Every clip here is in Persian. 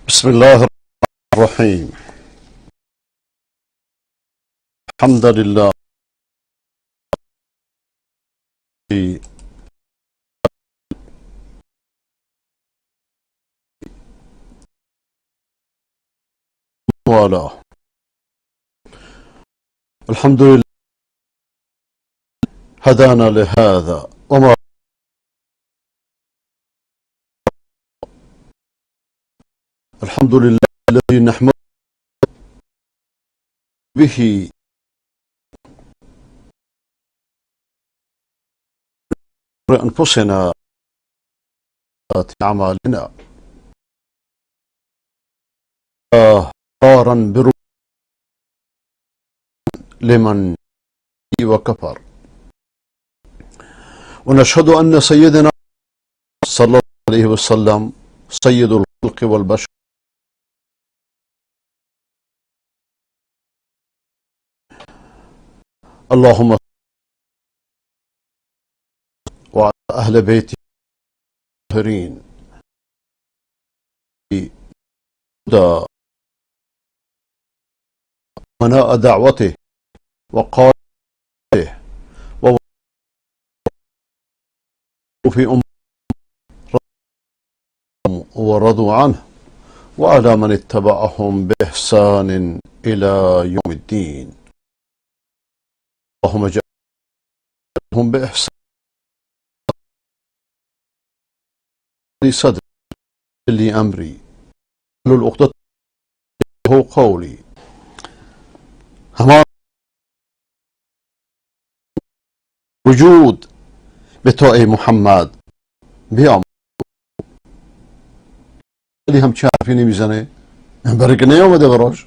بسم الله الرحيم. الحمد لله والاه. الحمد لله هدانا لهذا وما الحمد لله الذي نحمد به أنفسنا أعمالنا قارا بر لمن وكفر، ونشهد أن سيدنا صلى الله عليه وسلم سيد الخلق والبشر، اللهم وعلى أهل بيته الطاهرين مناء دعوته وقال وفي أم ورضوا عنه وعلى من اتبعهم بإحسان إلى يوم الدين. اللهم اجعلهم بإحسان صدري لأمري العقدة هو قولي. همان وجود به تو ای محمد بیام. ولی هم چه حرفی نمیزنه، برای که نیامده براش.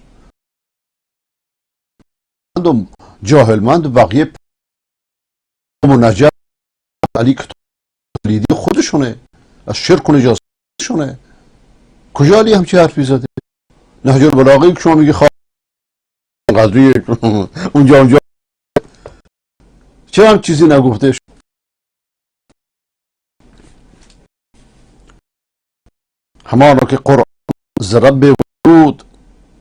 جاهل مند و بقیه منجم علی کلیدی خودشونه، از شرک و نجاستشونه. کجا علی هم چه حرفی زده؟ نهج البلاغه که شما میگی خواه قدری اونجا چه هم چیزی نگفته. همانا که قرآن ز رب وجود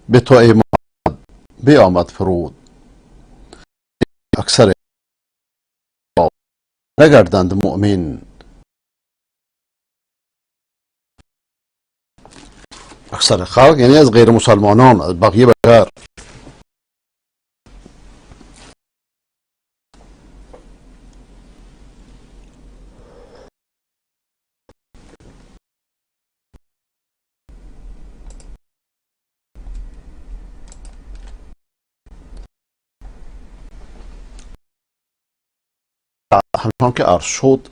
به تو ای محمد بیامد فرود. اکثر نگردند مؤمن، اکثر خلق یعنی از غیر مسلمانان، از بقیه بشر. همچنان که عرض شد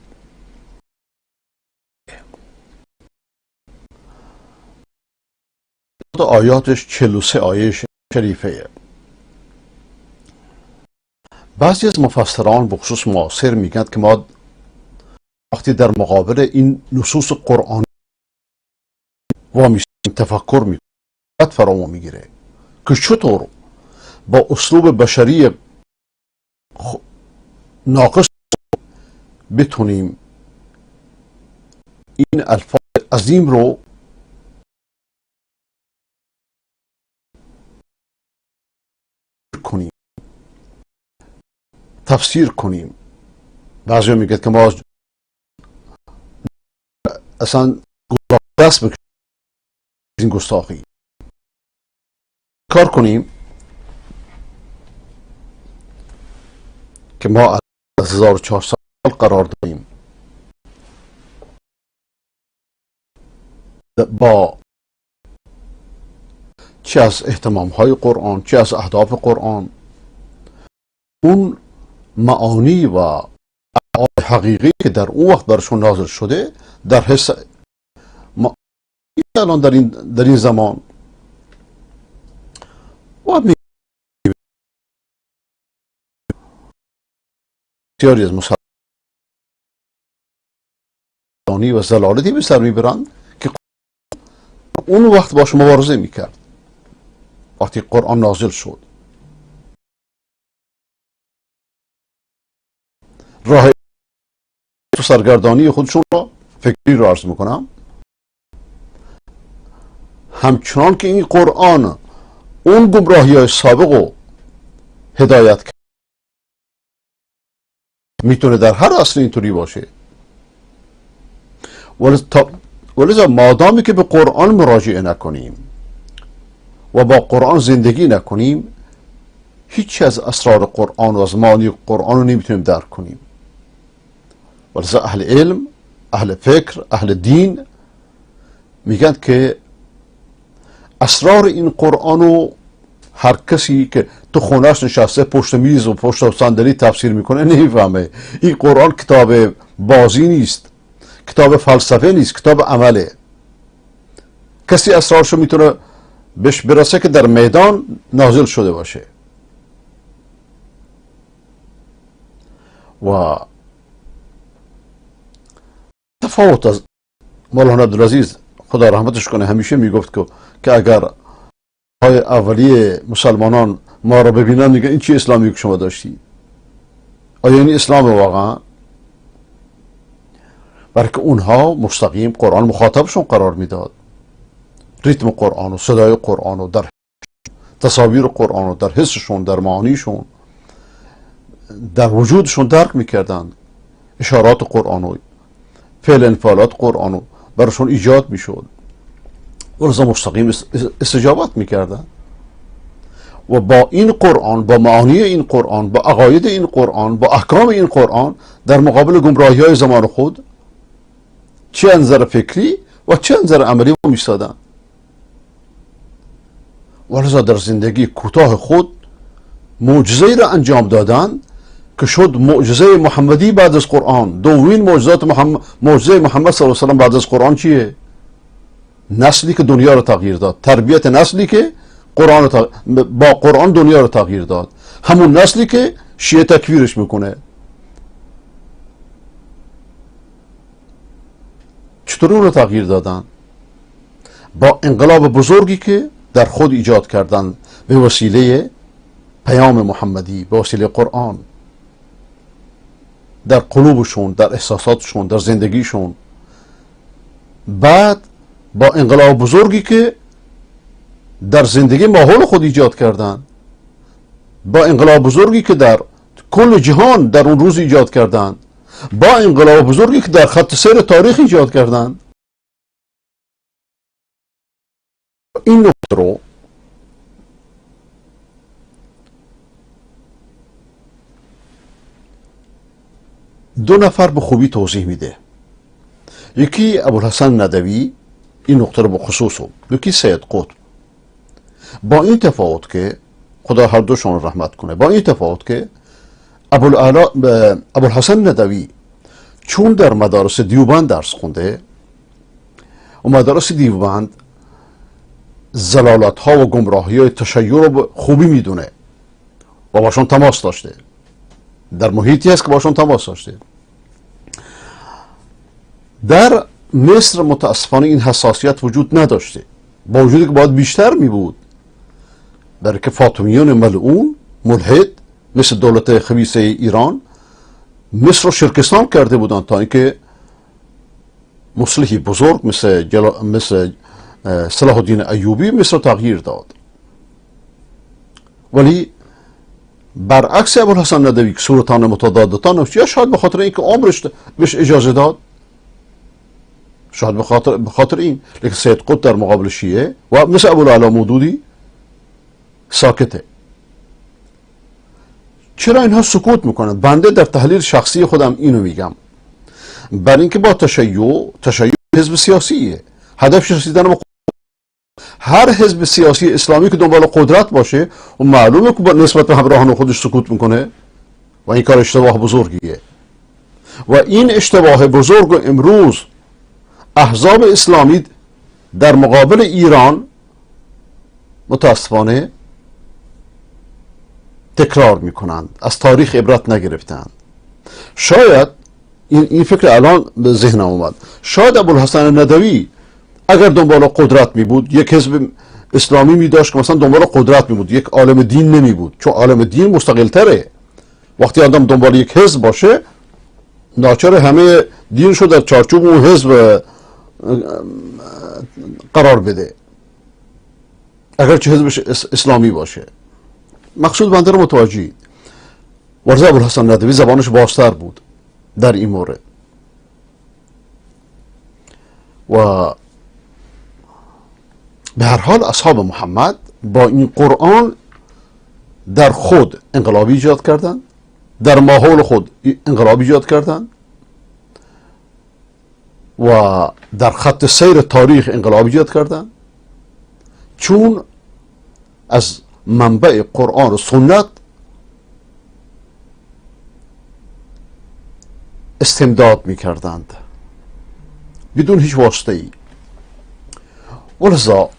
آیاتش 43 آیه شریفه. بعضی از مفسران بخصوص معاصر میگن که ما وقتی در مقابل این نصوص قرآن وامیستیم تفکر میکنیم، فرامو میگیره که چطور با اسلوب بشری ناقص بتونیم این الفاظ عظیم رو کنیم، تفسیر کنیم. بعضی میگه که ما اصلا دست بکشیم این گستاخی کار کنیم که ما از 1400 سال قرار داریم با چه از اهتمام های قرآن، چه از اهداف قرآن، اون معانی و حقیقی که در اون وقت برشون نازل شده در حس ما الان در این زمان و بسیاری از مسلمانی و زلالتی به سر میبرند که اون وقت باش مبارزه میکرد. وقتی قرآن نازل شد راه سرگردانی خودشون را فکری را عرض میکنم، همچنان که این قرآن اون گمراهی های سابق رو هدایت کرد، میتونه در هر عصر اینطوری باشه. ولذا مادامی که به قرآن مراجعه نکنیم و با قرآن زندگی نکنیم، هیچ از اسرار قرآن و از معانی قرآن رو نمیتونیم درک کنیم. ولذا اهل علم، اهل فکر، اهل دین میگن که اسرار این قرآن رو هر کسی که تو خونهش نشسته پشت میز و پشت صندلی تفسیر میکنه نمیفهمه. این قرآن کتاب بازی نیست، کتاب فلسفه نیست، کتاب عمله. کسی اسرارشو میتونه بهش برسه که در میدان نازل شده باشه. و تفاوت از مولانا عبدالعزیز خدا رحمتش کنه همیشه میگفت که اگر های اولیه مسلمانان ما را ببینن میگن این چی اسلامی که شما داشتید؟ آیا این اسلام واقعا؟ برای که اونها مستقیم قرآن مخاطبشون قرار میداد، ریتم قرآن و صدای قرآن و در تصاویر قرآن و در حسشون، در معانیشون، در وجودشون درک میکردن. اشارات قرآن و فعل انفعالات قرآن و براشون ایجاد میشد و مستقیم استجابت میکردن. و با این قرآن، با معانی این قرآن، با عقاید این قرآن، با احکام این قرآن در مقابل گمراهی های زمان خود چه نظر فکری و چه نظر عملی میستادن. ولذا در زندگی کوتاه خود معجزه‌ای را انجام دادن که شد معجزه محمدی بعد از قرآن. دومین معجزات معجزه محمد صلی الله علیه و سلم بعد از قرآن چیه؟ نسلی که دنیا رو تغییر داد، تربیت نسلی که قرآن با قرآن دنیا رو تغییر داد، همون نسلی که شیعه تکفیرش میکنه. چطور اون رو تغییر دادن؟ با انقلاب بزرگی که در خود ایجاد کردن به وسیله پیام محمدی، به وسیله قرآن، در قلوبشون، در احساساتشون، در زندگیشون. بعد با انقلاب بزرگی که در زندگی ماحول خود ایجاد کردن، با انقلاب بزرگی که در کل جهان در اون روز ایجاد کردن، با انقلاب بزرگی که در خط سیر تاریخ ایجاد کردن. این نکته رو دو نفر به خوبی توضیح میده. یکی ابوالحسن ندوی این نقطه رو به خصوص، یکی سید قطب. با این تفاوت که خدا هر دوشون رحمت کنه، با این تفاوت که ابوالحسن ندوی چون در مدارس دیوبند درس خونده و مدارس دیوبند زلالت ها و گمراهی های تشیع رو به خوبی میدونه و باشون تماس داشته، در محیطی هست که باشون تماس داشته. در مصر متاسفانه این حساسیت وجود نداشته، با وجودی که باید بیشتر می بود، برای که فاطمیون ملعون ملحد مثل دولت خبیثه ایران مصر رو شرکستان کرده بودند تا اینکه مصلحی بزرگ مثل صلاح الدین ایوبی مصر رو تغییر داد. ولی برعکس ابوالحسن ندوی که صورتان متضادتان، یا شاید به خاطر اینکه عمرش بهش اجازه داد، شاید به خاطر این. لیکن سید قطب در مقابل شیعه و مثل ابوالعلا مودودی ساکته. چرا اینها سکوت میکنند؟ بنده در تحلیل شخصی خودم اینو میگم، برای اینکه با تشیع حزب سیاسیه، هدفش رسیدن به هر حزب سیاسی اسلامی که دنبال قدرت باشه و معلومه که نسبت به همراهان خودش سکوت میکنه و این کار اشتباه بزرگیه. و این اشتباه بزرگ امروز احزاب اسلامی در مقابل ایران متاسفانه تکرار میکنند، از تاریخ عبرت نگرفتند. شاید این فکر الان به ذهنم اومد، شاید ابوالحسن ندوی اگر دنبال قدرت می بود، یک حزب اسلامی می داشت که مثلا دنبال قدرت می بود، یک عالم دین نمی بود، چون عالم دین مستقل تره. وقتی آدم دنبال یک حزب باشه، ناچار همه دینشو در چارچوب اون حزب قرار بده، اگرچه حزبش اسلامی باشه. مقصود بنده رو متوجهید. ورزه ابوالحسن ندوی زبانش بازتر بود در این مورد و به هر حال اصحاب محمد با این قرآن در خود انقلابی ایجاد کردند، در ماحول خود انقلاب ایجاد کردند و در خط سیر تاریخ انقلاب ایجاد کردند، چون از منبع قرآن و سنت استمداد میکردند بدون هیچ واسطه ای، ولذا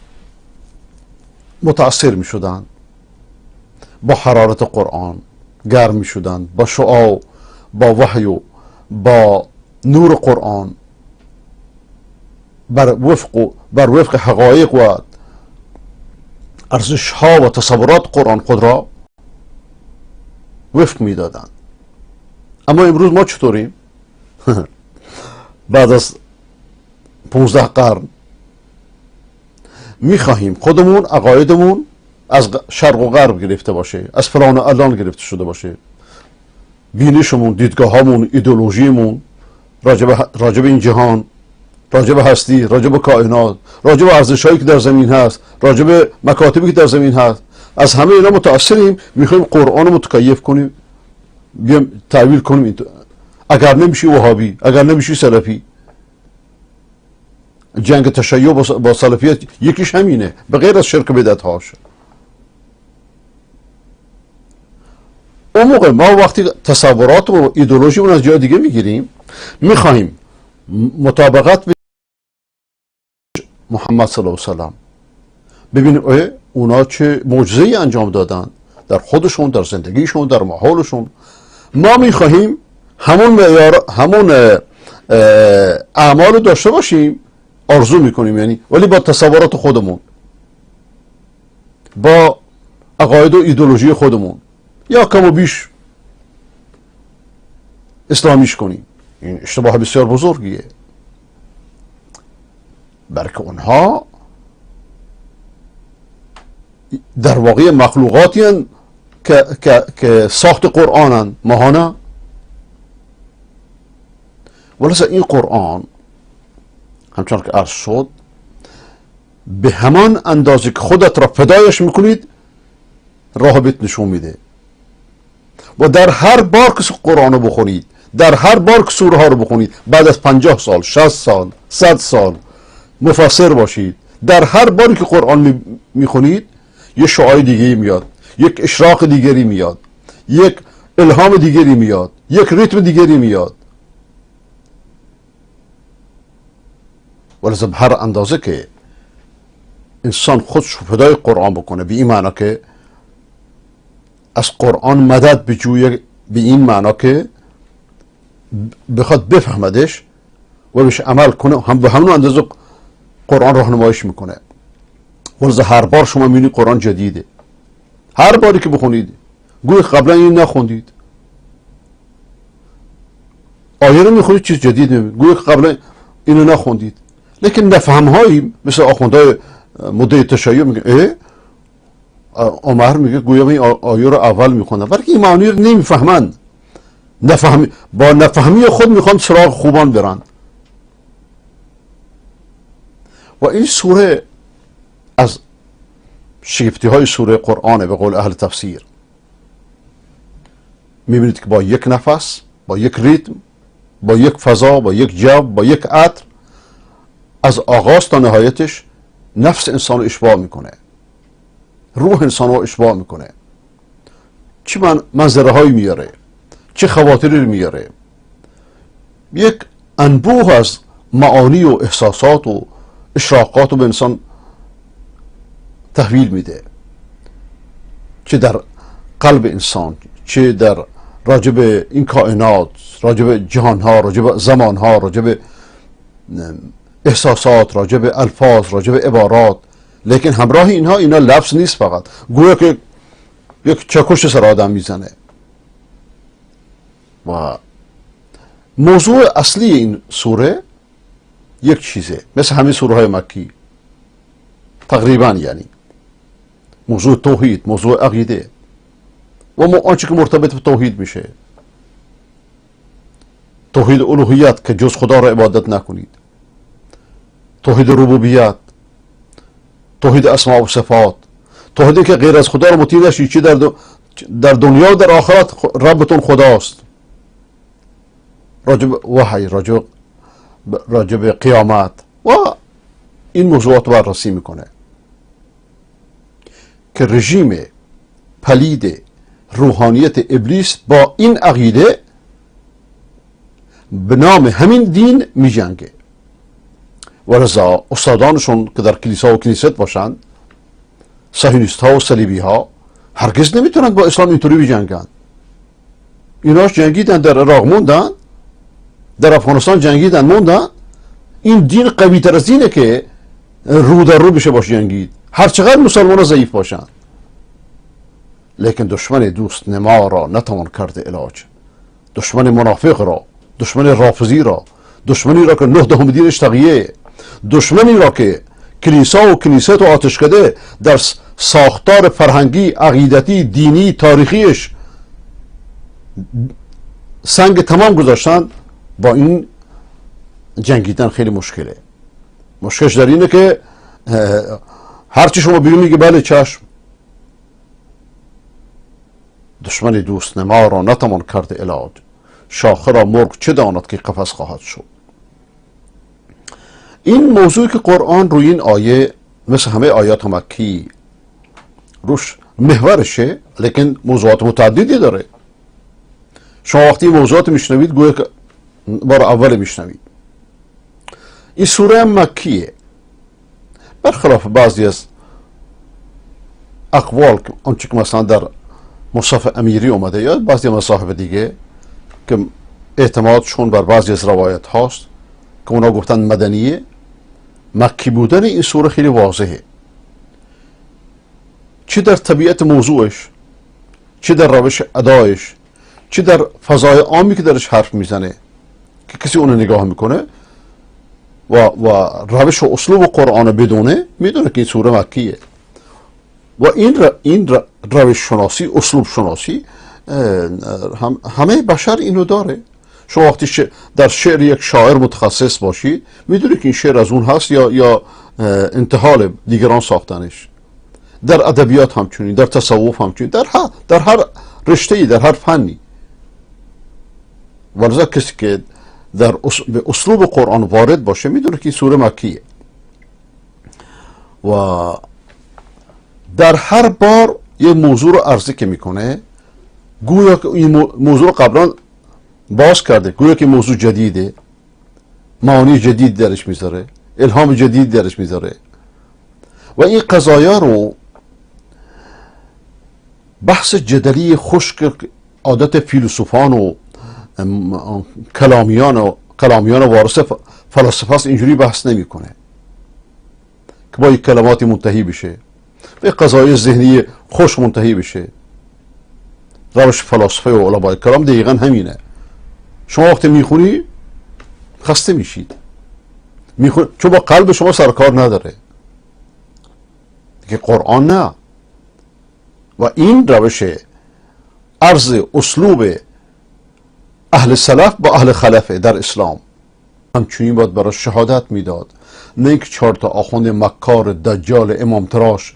متاثر میشدند با حرارت قرآن، گرم میشدند با شعاع، با وحی و با نور قرآن، بر وفق حقایق و ارزش ها و تصورات قرآن خود را وفق میدادند. اما امروز ما چطوریم؟ بعد از 15 قرن میخواهیم خودمون عقایدمون از شرق و غرب گرفته باشه، از فلان و الان گرفته شده باشه، بینشمون، دیدگاهامون، ایدئولوژیمون راجب این جهان، راجب هستی، راجب کائنات، راجب ارزش‌هایی که در زمین هست، راجب مکاتبی که در زمین هست، از همه اینا متأثریم. میخوایم قرآن رو متکیف کنیم، بیام تعویل کنیم. اگر نمیشی وهابی، اگر نمیشی سلفی. جنگ تشیع با سلفیت یکیش همینه، به غیر از شرک بدعت هاش. اون موقع ما وقتی تصورات و ایدئولوژیمون از جای دیگه میگیریم، میخواهیم مطابقت به محمد صلی الله علیه و سلم، ببینیم اونا چه معجزه‌ای انجام دادن در خودشون، در زندگیشون، در ماحولشون. ما میخواهیم همون معیار، همون اعمال رو داشته باشیم، آرزو میکنیم یعنی، ولی با تصورات خودمون، با عقاید و ایدئولوژی خودمون، یا کم و بیش اسلامیش کنیم. این اشتباه بسیار بزرگیه، بلکه اونها در واقع مخلوقاتی هستند که ساخت قرآنن، ماها نه. ولذا این قرآن همچنان که عرض شد، به همان اندازه که خودت را فدایش میکنید راه بهت نشون میده، و در هر بار که قرآن رو بخونید، در هر بار که سوره ها رو بخونید، بعد از 50 سال، 60 سال، 100 سال مفسر باشید، در هر باری که قرآن میخونید یه شعاع دیگری میاد، یک اشراق دیگری میاد، یک الهام دیگری میاد، یک ریتم دیگری میاد. ولذا هر اندازه که انسان خودش فدای قرآن بکنه، به این معنا که از قرآن مدد بجویه، به این معنا که بخواد بفهمدش و بهش عمل کنه، هم به همون اندازه قرآن راهنماییش میکنه. ولذا هر بار شما میبینید قرآن جدیده، هر باری که بخونید گویی قبلا این نخوندید، آیه رو میخونید چیز جدید میبینید، گویی قبلا اینو نخوندید. لیکن نفهمهایی مثل آخوندهای مدعی تشیع میگه عمر میگه گویا این آیه رو اول میخوندن، ولی این معنی رو نمیفهمند. با نفهمی خود میخوان سراغ خوبان برن. و این سوره از شگفتی های سوره قرآنه. به قول اهل تفسیر میبینید که با یک نفس، با یک ریتم، با یک فضا، با یک جو، با یک عطر، از آغاز تا نهایتش نفس انسان رو اشباع میکنه، روح انسان رو اشباع میکنه. چه منظره هایی میاره، چه خواطری میاره، یک انبوه از معانی و احساسات و اشراقات رو به انسان تحویل میده، چه در قلب انسان، چه در راجب این کائنات، راجب جهانها، راجب زمانها، راجب احساسات، راجب الفاظ، راجب عبارات. لیکن همراه اینها، اینا لفظ نیست فقط، گویا که یک چکش سر آدم میزنه. و موضوع اصلی این سوره یک چیزه، مثل همه سوره های مکی تقریبا، یعنی موضوع توحید، موضوع عقیده و آنچه که مرتبط به توحید میشه، توحید الوهیت که جز خدا را عبادت نکنید، توحید ربوبیت، توحید اسماء و صفات، توحیدی که غیر از خدا را مطیع نشید، چه در دنیا و در آخرت ربتون خداست، راجب وحی، راجب قیامت و این موضوعات بررسی میکنه که رژیم پلید روحانیت ابلیس با این عقیده به نام همین دین میجنگه. و لذا استادانشون که در کلیسا و کنیست باشند، صهیونیست ها و صلیبی ها، هرگز نمیتونند با اسلام اینطوری بجنگند. ایناش جنگیدن، در عراق موندن، در افغانستان جنگیدن موندن. این دین قوی تر از دینه که رو در رو بشه باش جنگید، هرچقدر مسلمان ها ضعیف باشند. لیکن دشمن دوست نما را نتوان کرد علاج، دشمن منافق را، دشمن رافضی را، دشمنی را که 9/10 دینش تقیه، دشمنی را که کلیسا و کنیست و آتشکده در ساختار فرهنگی، عقیدتی، دینی، تاریخیش سنگ تمام گذاشتن، با این جنگیدن خیلی مشکله. مشکلش در اینه که هرچی شما بیرون میگه بله چشم. دشمن دوست نما را نتوان کرد علاج، شاخه را مرغ چه داند که قفس خواهد شد. این موضوعی که قرآن روی این آیه مثل همه آیات مکی روش محورشه، لیکن موضوعات متعددی داره. شما وقتی موضوعات میشنوید گویا که بار اول میشنوید. این سوره مکیه، برخلاف بعضی از اقوال آنچه که مثلا در مصحف امیری اومده یا بعضی مصاحف دیگه که اعتمادشون بر بعضی از روایت هاست که اونا گفتن مدنیه، مکی بودن این سوره خیلی واضحه، چه در طبیعت موضوعش، چه در روش ادایش، چه در فضای عامی که درش حرف میزنه که کسی اونو نگاه میکنه و روش و اسلوب قرآن بدونه، میدونه که این سوره مکیه. و این روش شناسی، اسلوب شناسی، همه بشر اینو داره. شما وقتی در شعر یک شاعر متخصص باشید میدونید که این شعر از اون هست یا انتحال دیگران ساختنش. در ادبیات همچنین، در تصوف همچنین، در هر رشته‌ای، در هر فنی. ولذا کسی که در به اسلوب قرآن وارد باشه میدونه که این سوره مکیه. و در هر بار یه موضوع رو عرضه که میکنه، گویا که این موضوع رو قبلا باز کرده، گویا که موضوع جدیده، معانی جدید درش میذاره، الهام جدید درش میذاره. و این قضایا رو بحث جدلی خشک عادت فیلسوفان و کلامیان و وارث فلاسفه است اینجوری بحث نمیکنه که با یک کلماتی منتهی بشه، به قضایای ذهنی خوش منتهی بشه. روش فلاسفه و علمای کلام دقیقا همینه. شما وقتی میخونی خسته میشید، چون با قلب شما سرکار نداره که قرآن نه. و این روش عرض اسلوب اهل سلف با اهل خلفه در اسلام. همچنین باید برای شهادت میداد، نه اینکه 4 تا آخوند مکار دجال امام تراش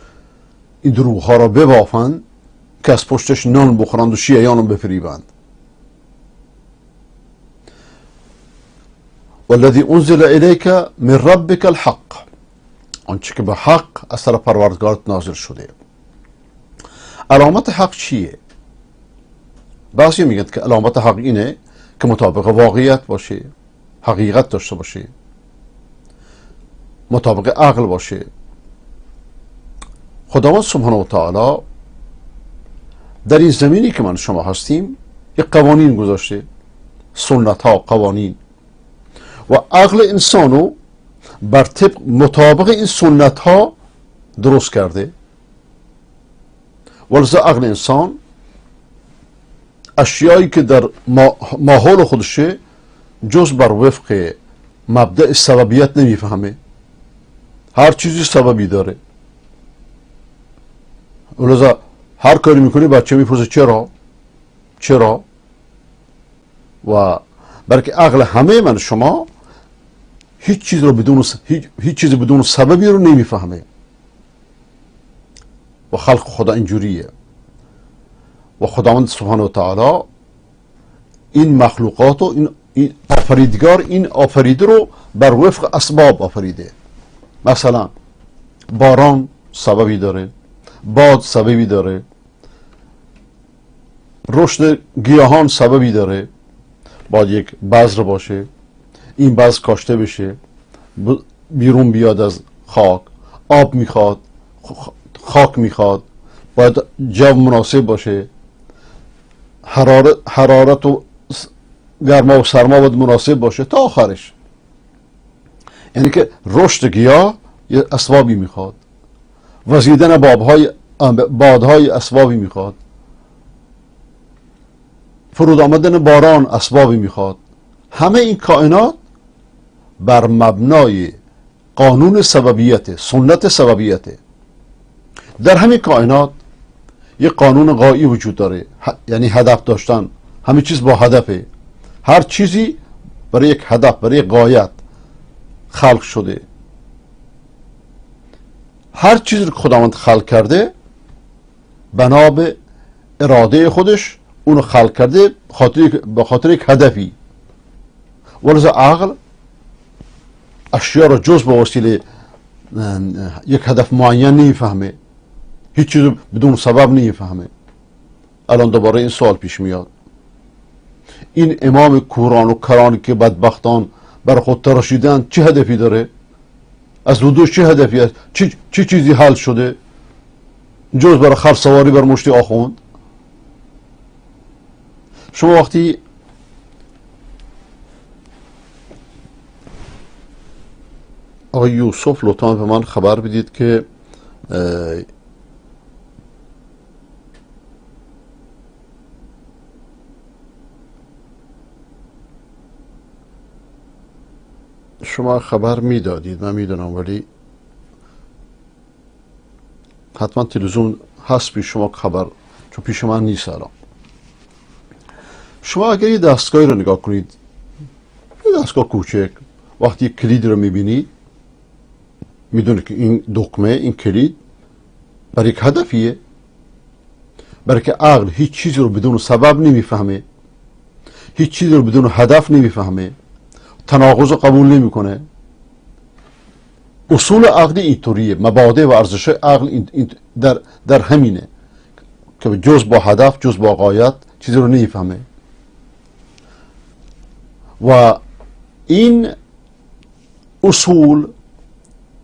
این دروغ ها را ببافند که از پشتش نان بخورند و شیعیان رو بفریبند. والذی انزل الیک من ربک الحق، آنچه که به حق از طرف پروردگارت نازل شده. علامت حق چیه؟ بعضی میگن که علامت حق اینه که مطابق واقعیت باشه، حقیقت داشته باشه، مطابق عقل باشه. خداوند سبحانه و تعالی در این زمینی که من شما هستیم یک قوانین گذاشته، سنت ها، قوانین، و عقل انسانو بر طبق مطابق این سنت ها درست کرده. ولذا عقل انسان اشیایی که در ماحول خودشه جز بر وفق مبدأ سببیت نمیفهمه. هر چیزی سببی داره. ولذا هر کاری میکنی بچه میپرسه چرا، چرا. و بلکه عقل همه من شما هیچ چیز رو بدون هیچ چیز بدون سببی رو نمیفهمه. و خلق خدا اینجوریه. و خداوند سبحانه و تعالی این مخلوقات و این آفریدگار این آفریده رو بر وفق اسباب آفریده. مثلا باران سببی داره، باد سببی داره، رشد گیاهان سببی داره. باید یک بذر باشه، این بذر کاشته بشه، بیرون بیاد از خاک، آب میخواد، خاک میخواد، باید جو مناسب باشه، حرارت و گرما و سرما باید مناسب باشه تا آخرش. یعنی که رشد گیاه یه اسبابی میخواد، وزیدن بادهای اسبابی میخواد، فرود آمدن باران اسبابی میخواد. همه این کائنات بر مبنای قانون سببیت، سنت سببیت. در همین کائنات یک قانون غایی وجود داره، یعنی هدف داشتن. همه چیز با هدفه، هر چیزی برای یک هدف، برای یک غایت خلق شده. هر چیزی که خداوند خلق کرده بنا به اراده خودش اونو خلق کرده به خاطر یک هدفی. ولذا عقل اشیا رو جز به وسیله یک هدف معین نمیفهمه، هیچ چیز بدون سبب نمیفهمه. الان دوباره این سوال پیش میاد، این امام کوران و کران که بدبختان بر خود تراشیدن چه هدفی داره؟ از وجودش چه هدفی است؟ چه چیزی حل شده جز برای خرسواری بر مشتی آخوند؟ شما وقتی آقای یوسف لطفا به من خبر بدید که شما خبر میدادید، من میدونم، ولی حتما تلویزیون هست پیش شما خبر، چون پیش من نیست الان. شما اگر یه دستگاهی رو نگاه کنید، یه دستگاه کوچک، وقتی یک کلید رو میبینید میدونید که این دکمه، این کلید برای یک هدفیه. برای که عقل هیچ چیزی رو بدون سبب نمیفهمه، هیچ چیزی رو بدون هدف نمیفهمه، تناقض رو قبول نمیکنه. اصول عقلی اینطوریه، مبادئ و ارزش عقل در همینه که جز با هدف، جز با غایت چیزی رو نمیفهمه. و این اصول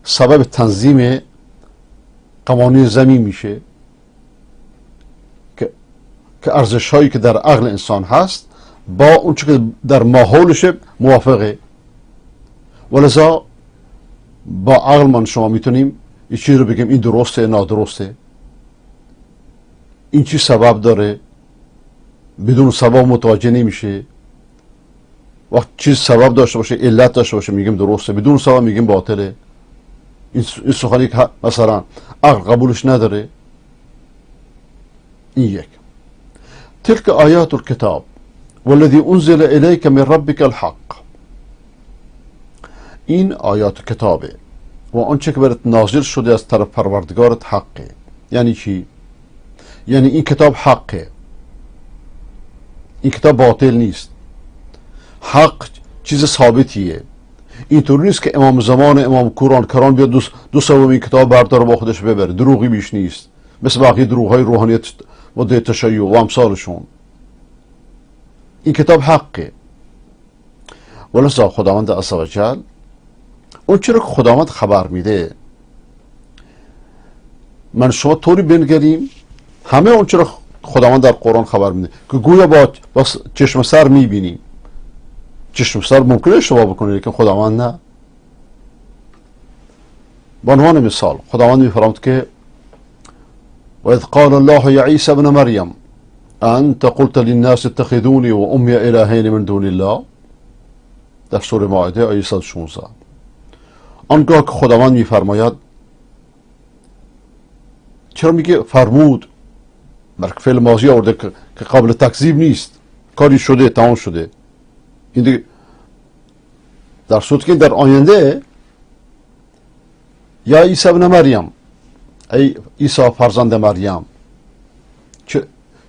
سبب تنظیم قوانین زمین میشه که ارزش هایی که در عقل انسان هست با اون چه که در ماحولش موافقه. ولذا با عقل من شما میتونیم یه چیز رو بگیم این درسته، نادرسته، این چی سبب داره، بدون سبب متوجه نمیشه. وقت چیز سبب داشته باشه، علت داشته باشه، میگیم درسته، بدون سبب میگیم باطله. این سخنی که مثلا عقل قبولش نداره. این یک. تلك آیات الکتاب والذی انزل الیک من ربک الحق. این آیات کتابه و آنچه که برات نازل شده از طرف پروردگارت حقه. یعنی چی؟ یعنی این کتاب حقه، این کتاب باطل نیست. حق چیز ثابتیه. اینطور نیست که امام زمان، امام کوران کران بیاد دو سوم این کتاب برداره با خودش ببره. دروغی بیش نیست، مثل بقیه دروغ های روحانیت و تشیع و امثالشون. این کتاب حقه. ولذا خداوند عزوجل اون چرا که خداوند خبر میده، من شما طوری بنگریم همه اون چرا خداوند در قرآن خبر میده که گویا با چشم سر میبینیم. چشم سر ممکنه اشتباه بکنه، لیکن خداوند نه. به عنوان مثال خداوند میفرماید که و اذ قال الله یا عیسی ابن مریم انت قلت للناس اتخذوني و امی الهین من دون الله، در سوره مائده آیه 116. آنگاه که خداوند میفرماید، چرا میگه فرمود؟ بلکه فعل ماضی آورده که قابل تکذیب نیست، کاری شده، تمام شده. این دیگه در صورت که در آینده یا عیسی ابن مریم، ای عیسی فرزند مریم.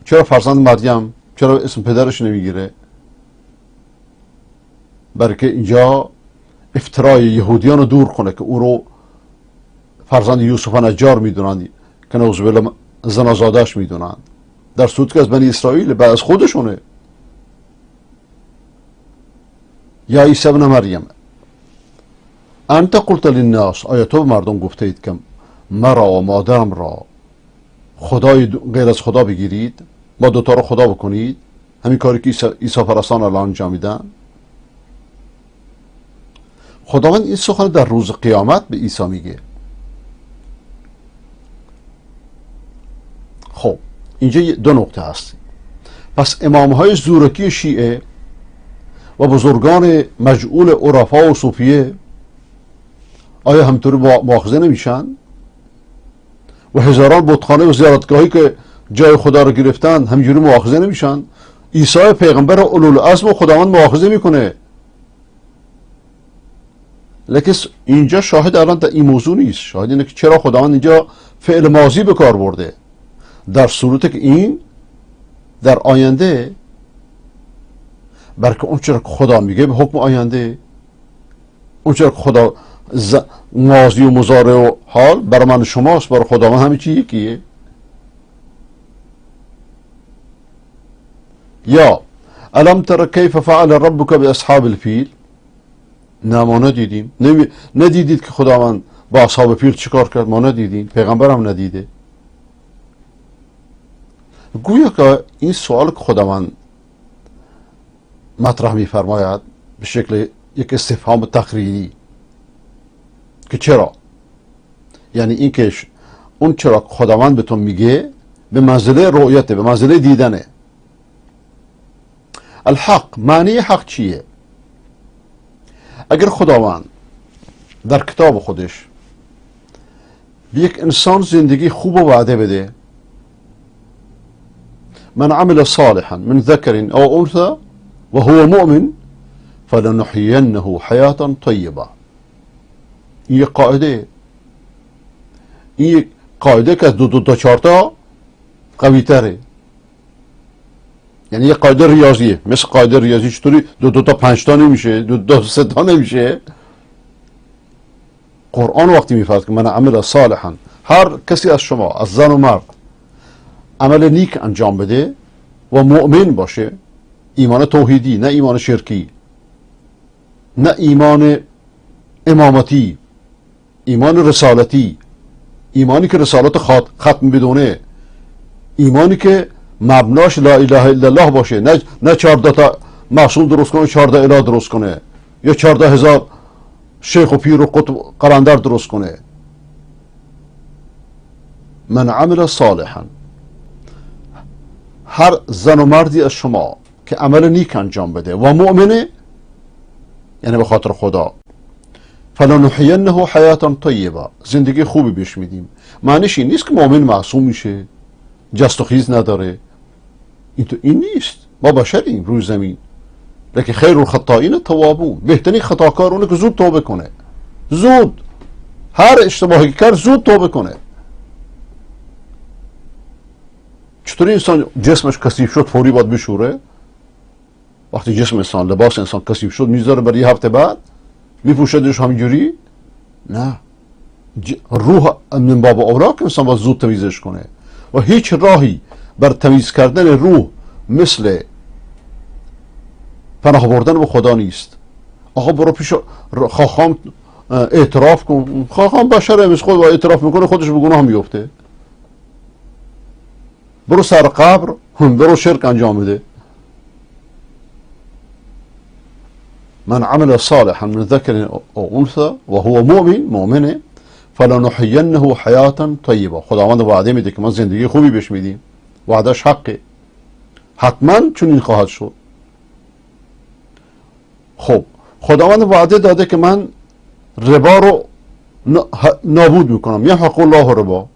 چرا فرزند مریم؟ چرا اسم پدرش نمیگیره؟ بلکه اینجا افترای یهودیان رو دور کنه که او رو فرزند یوسف نجار میدونند که نعوذ بالله زنازادش میدونند، در صورتی که از بنی اسرائیل، بعد از خودشونه. یا عیسی ابن مریم انت قلت للناس، آیا تو به مردم گفته اید که مرا و مادرم را خدای غیر از خدا بگیرید، ما دوتا رو خدا بکنید؟ همین کاری که عیسی پرستان الان انجام میدن. خداوند این سخن در روز قیامت به عیسی میگه. خب اینجا دو نقطه هست. پس امام های زورکی شیعه و بزرگان مجعول عرفا و صوفیه آیا همطوری مؤاخذه نمیشن؟ و هزاران بتخانه و زیارتگاهی که جای خدا رو گرفتن همینجوری مؤاخذه نمیشن؟ عیسی پیغمبر اولوالعزم و خداوند مؤاخذه میکنه. لیکن اینجا شاهد الان در این موضوع نیست. شاهد اینه که چرا خداوند اینجا فعل ماضی به کار برده، در صورتی که این در آینده، بلکه اون چرا که خدا میگه به حکم آینده، اون چرا که خدا ماضی و مضارع و حال برای من شماست، برای خداوند همه چی یکیه. یا الم تر کیف فعل ربک باصحاب الفیل، نه ما ندیدیم، ندیدید که خداوند با اصحاب فیل چیکار کرد؟ ما ندیدیم، پیغمبرم ندیده. گویا که این سوال که خداوند مطرح میفرماید به شکل یک استفهام تقریری که چرا، یعنی این که اون چرا خداوند به تو میگه به منزله رؤیته، به منزله دیدنه. الحق، معنی حق چیه؟ اگر خداوند در کتاب خودش به یک انسان زندگی خوب و وعده بده، من عمل صالحا من ذکر او انثى وهو مؤمن فلنحيينه حیاتا طیبه. این یک قاعده، این یک قاعده که از دو دو تا چهار تا قوی تره. یعنی یک قاعده ریاضیه، مثل قاعده ریاضی چطوری دو دو تا پنج تا نمیشه، دو دو سه تا نمیشه. قرآن وقتی میفرماید که من عمل صالحا، هر کسی از شما از زن و مرد عمل نیک انجام بده و مؤمن باشه، ایمان توحیدی، نه ایمان شرکی، نه ایمان امامتی، ایمان رسالتی، ایمانی که رسالت ختم بدونه، ایمانی که مبناش لا اله الا الله باشه، نه 14 تا معصوم درست کنه، 14 اله درست کنه، یا 14,000 شیخ و پیر و قطب قلندر درست کنه. من عمل صالحا، هر زن و مردی از شما که عمل نیک انجام بده و مؤمنه، یعنی به خاطر خدا، فلنحینه حیاتا طیبه، زندگی خوبی بهش میدیم. معنیش این نیست که مؤمن معصوم میشه، جست و خیز نداره، این تو این نیست. ما بشریم روی زمین، لیکن خیر الخطائین التوابون، بهترین خطاکار اونه که زود توبه کنه، زود هر اشتباهی کرد زود توبه کنه. چطوری انسان جسمش کثیف شد فوری باید بشوره؟ وقتی جسم انسان، لباس انسان کثیف شد میذاره برای یه هفته بعد میپوشدش همینجوری؟ نه، روح من باب اولا که انسان باید زود تمیزش کنه و هیچ راهی بر تمیز کردن روح مثل پناه بردن به خدا نیست. آقا برو پیش خاخام اعتراف کن، خاخام بشره، مثل خود اعتراف میکنه خودش به گناه میفته. برو سر قبر، برو شرک انجام بده. من عمل صالحا من ذكر او انثى وهو مؤمن، مؤمنه، فلنحيينه حیاتا طیبه. خداوند وعده میده که ما زندگی خوبی بهش میدیم، وعدهش حقه، حتما چنین خواهد شد. خب خداوند وعده داده که من ربا رو نابود میکنم، یحق الله ربا،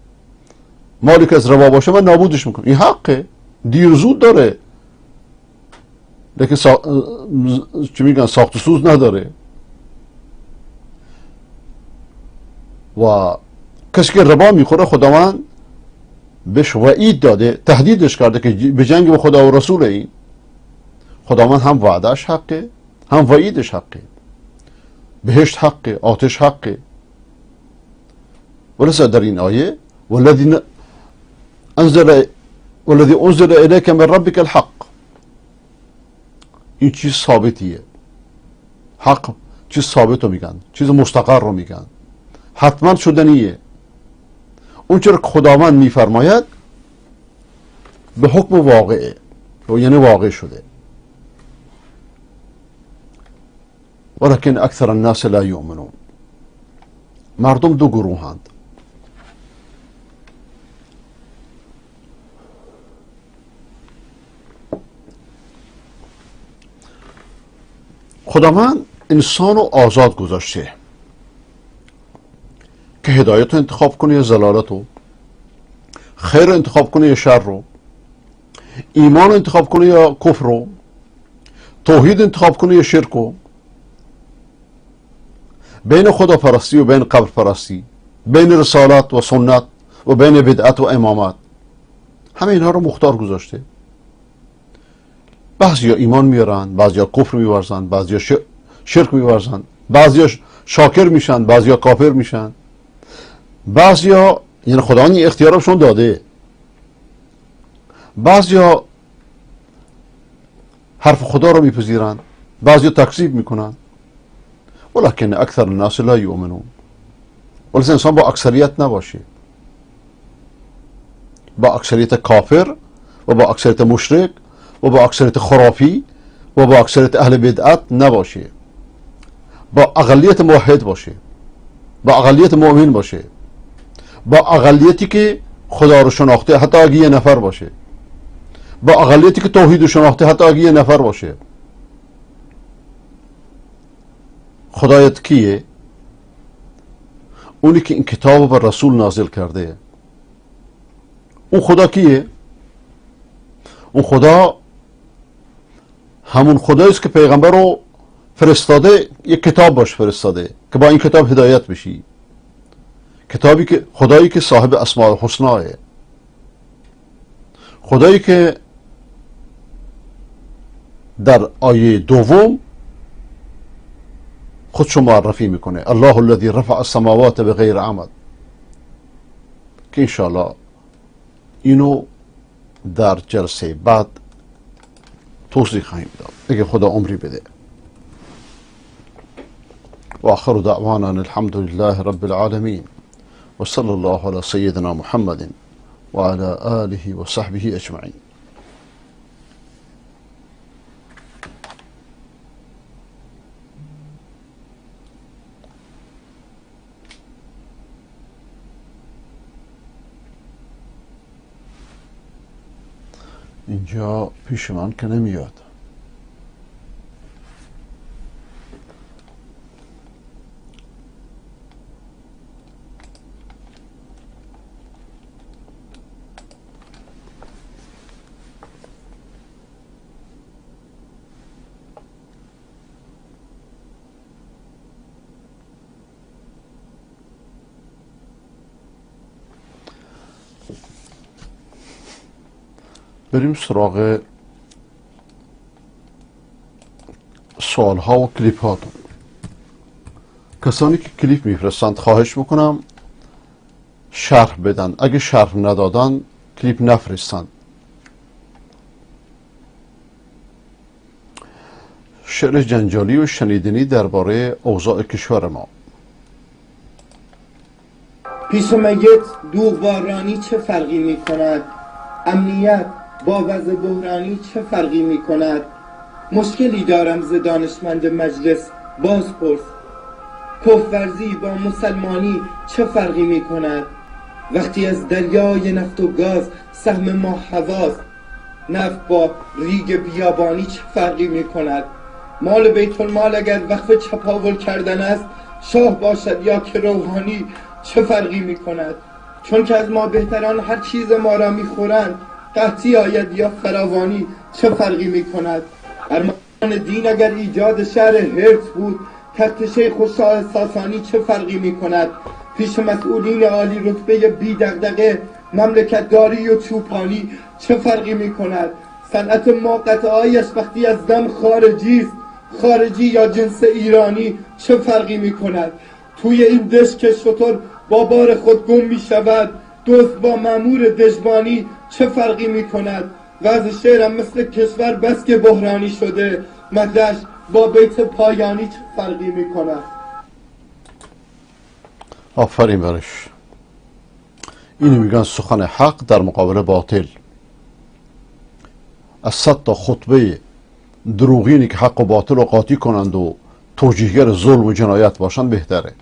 مالی که از ربا باشه من نابودش میکنم، این حقه، دیر زود داره، لیکن چی میگن ساخت و سوز نداره. و کسی که ربا میخوره خداوند بهش وعید داده، تهدیدش کرده که به جنگ به خدا و رسول. این خداوند هم وعدهش حقه هم وعیدش حقه، بهشت حقه، آتش حقه. ولذا در این آیه والذی انزل الیک من ربک الحق، این چیز ثابتیه، حق چیز ثابت رو میگن، چیز مستقر رو میگن، حتما شدنیه. اون چرا که خداوند میفرماید به حکم واقعه، یعنی واقع شده. ولكن اکثر الناس لا یؤمنون. مردم دو گروهند. خداوند انسان رو آزاد گذاشته که هدایت رو انتخاب کنه یا ضلالت رو، خیر رو انتخاب کنه یا شر رو، ایمان رو انتخاب کنه یا کفر رو، توحید انتخاب کنه یا شرک رو، بین خدا پرستی و بین قبر پرستی، بین رسالت و سنت و بین بدعت و امامت، همه اینها رو مختار گذاشته. بعضیا ایمان میارن، بعضیا کفر میورزن، بعضیا شرک میورزن، بعضیا شاکر میشن، بعضیا کافر میشن، بعضیا، یعنی خداوند این اختیارشون داده، بعضیا حرف خدا رو میپذیرن، بعضیا تکذیب میکنن. ولكن اکثر الناس لا یؤمنون. ولذا انسان با اکثریت نباشه، با اکثریت کافر و با اکثریت مشرک و با اکثریت خرافی و با اکثریت اهل بدعت نباشه، با اقلیت موحد باشه، با اقلیت مؤمن باشه، با اقلیتی که خدا رو شناخته حتی اگه یه نفر باشه، با اقلیتی که توحید رو شناخته حتی اگه یه نفر باشه. خدایت کیه؟ اونی که این کتاب رو بر رسول نازل کرده. اون خدا کیه؟ اون خدا همون خدایی است که پیغمبر رو فرستاده، یک کتاب باش فرستاده که با این کتاب هدایت بشی، کتابی که خدایی که صاحب اسماء الحسناه، خدایی که در آیه دوم خودشو معرفی میکنه، الله الذی رفع السماوات بغیر عمد، که انشاءالله اینو در جلسه بعد توضیح خواهیم داد اگه خدا عمری بده. و آخر دعوانا الحمد لله رب العالمین و صلی الله علی سیدنا محمد و علی آله و صحبه اجمعین. اینجا پیش من که نمیاد. بریم سراغ سوال ها و کلیپ هاتون. کسانی که کلیپ میفرستند خواهش میکنم شرح بدن، اگه شرح ندادن کلیپ نفرستند. شعر جنجالی و شنیدنی درباره اوضاع کشور ما. پیش میت دوغ بارانی چه فرقی میکند؟ امنیت با وضع بحرانی چه فرقی میکند؟ مشکلی دارم ز دانشمند مجلس باز پرس، کفرورزی با مسلمانی چه فرقی میکند؟ وقتی از دریای نفت و گاز سهم ما هواست، نفت با ریگ بیابانی چه فرقی میکند؟ مال بیت المال اگر وقف چپاول کردن است، شاه باشد یا که روحانی چه فرقی میکند؟ چون که از ما بهتران هر چیز ما را میخورند، قحطی آید یا فراوانی چه فرقی میکند؟ ارمان دین اگر ایجاد شهر هرت بود، تخت شیخ و شاه ساسانی چه فرقی میکند؟ پیش مسئولین عالی رتبه بی دغدغه، مملکت داری و چوپانی چه فرقی میکند؟ صنعت ما قطعایش وقتی از دم خارجی است، خارجی یا جنس ایرانی چه فرقی میکند؟ توی این دژ که شتر با بار خود گم میشود، دزد با مأمور دژبانی چه فرقی میکند؟ وضع شعرم مثل کشور بس که بحرانی شده، مدرش با بیت پایانی چه فرقی میکند؟ آفرین برش. اینو میگن سخن حق در مقابل باطل. از 100 تا خطبه دروغینی که حق و باطل رو قاطی کنند و توجیهگر ظلم و جنایت باشند بهتره.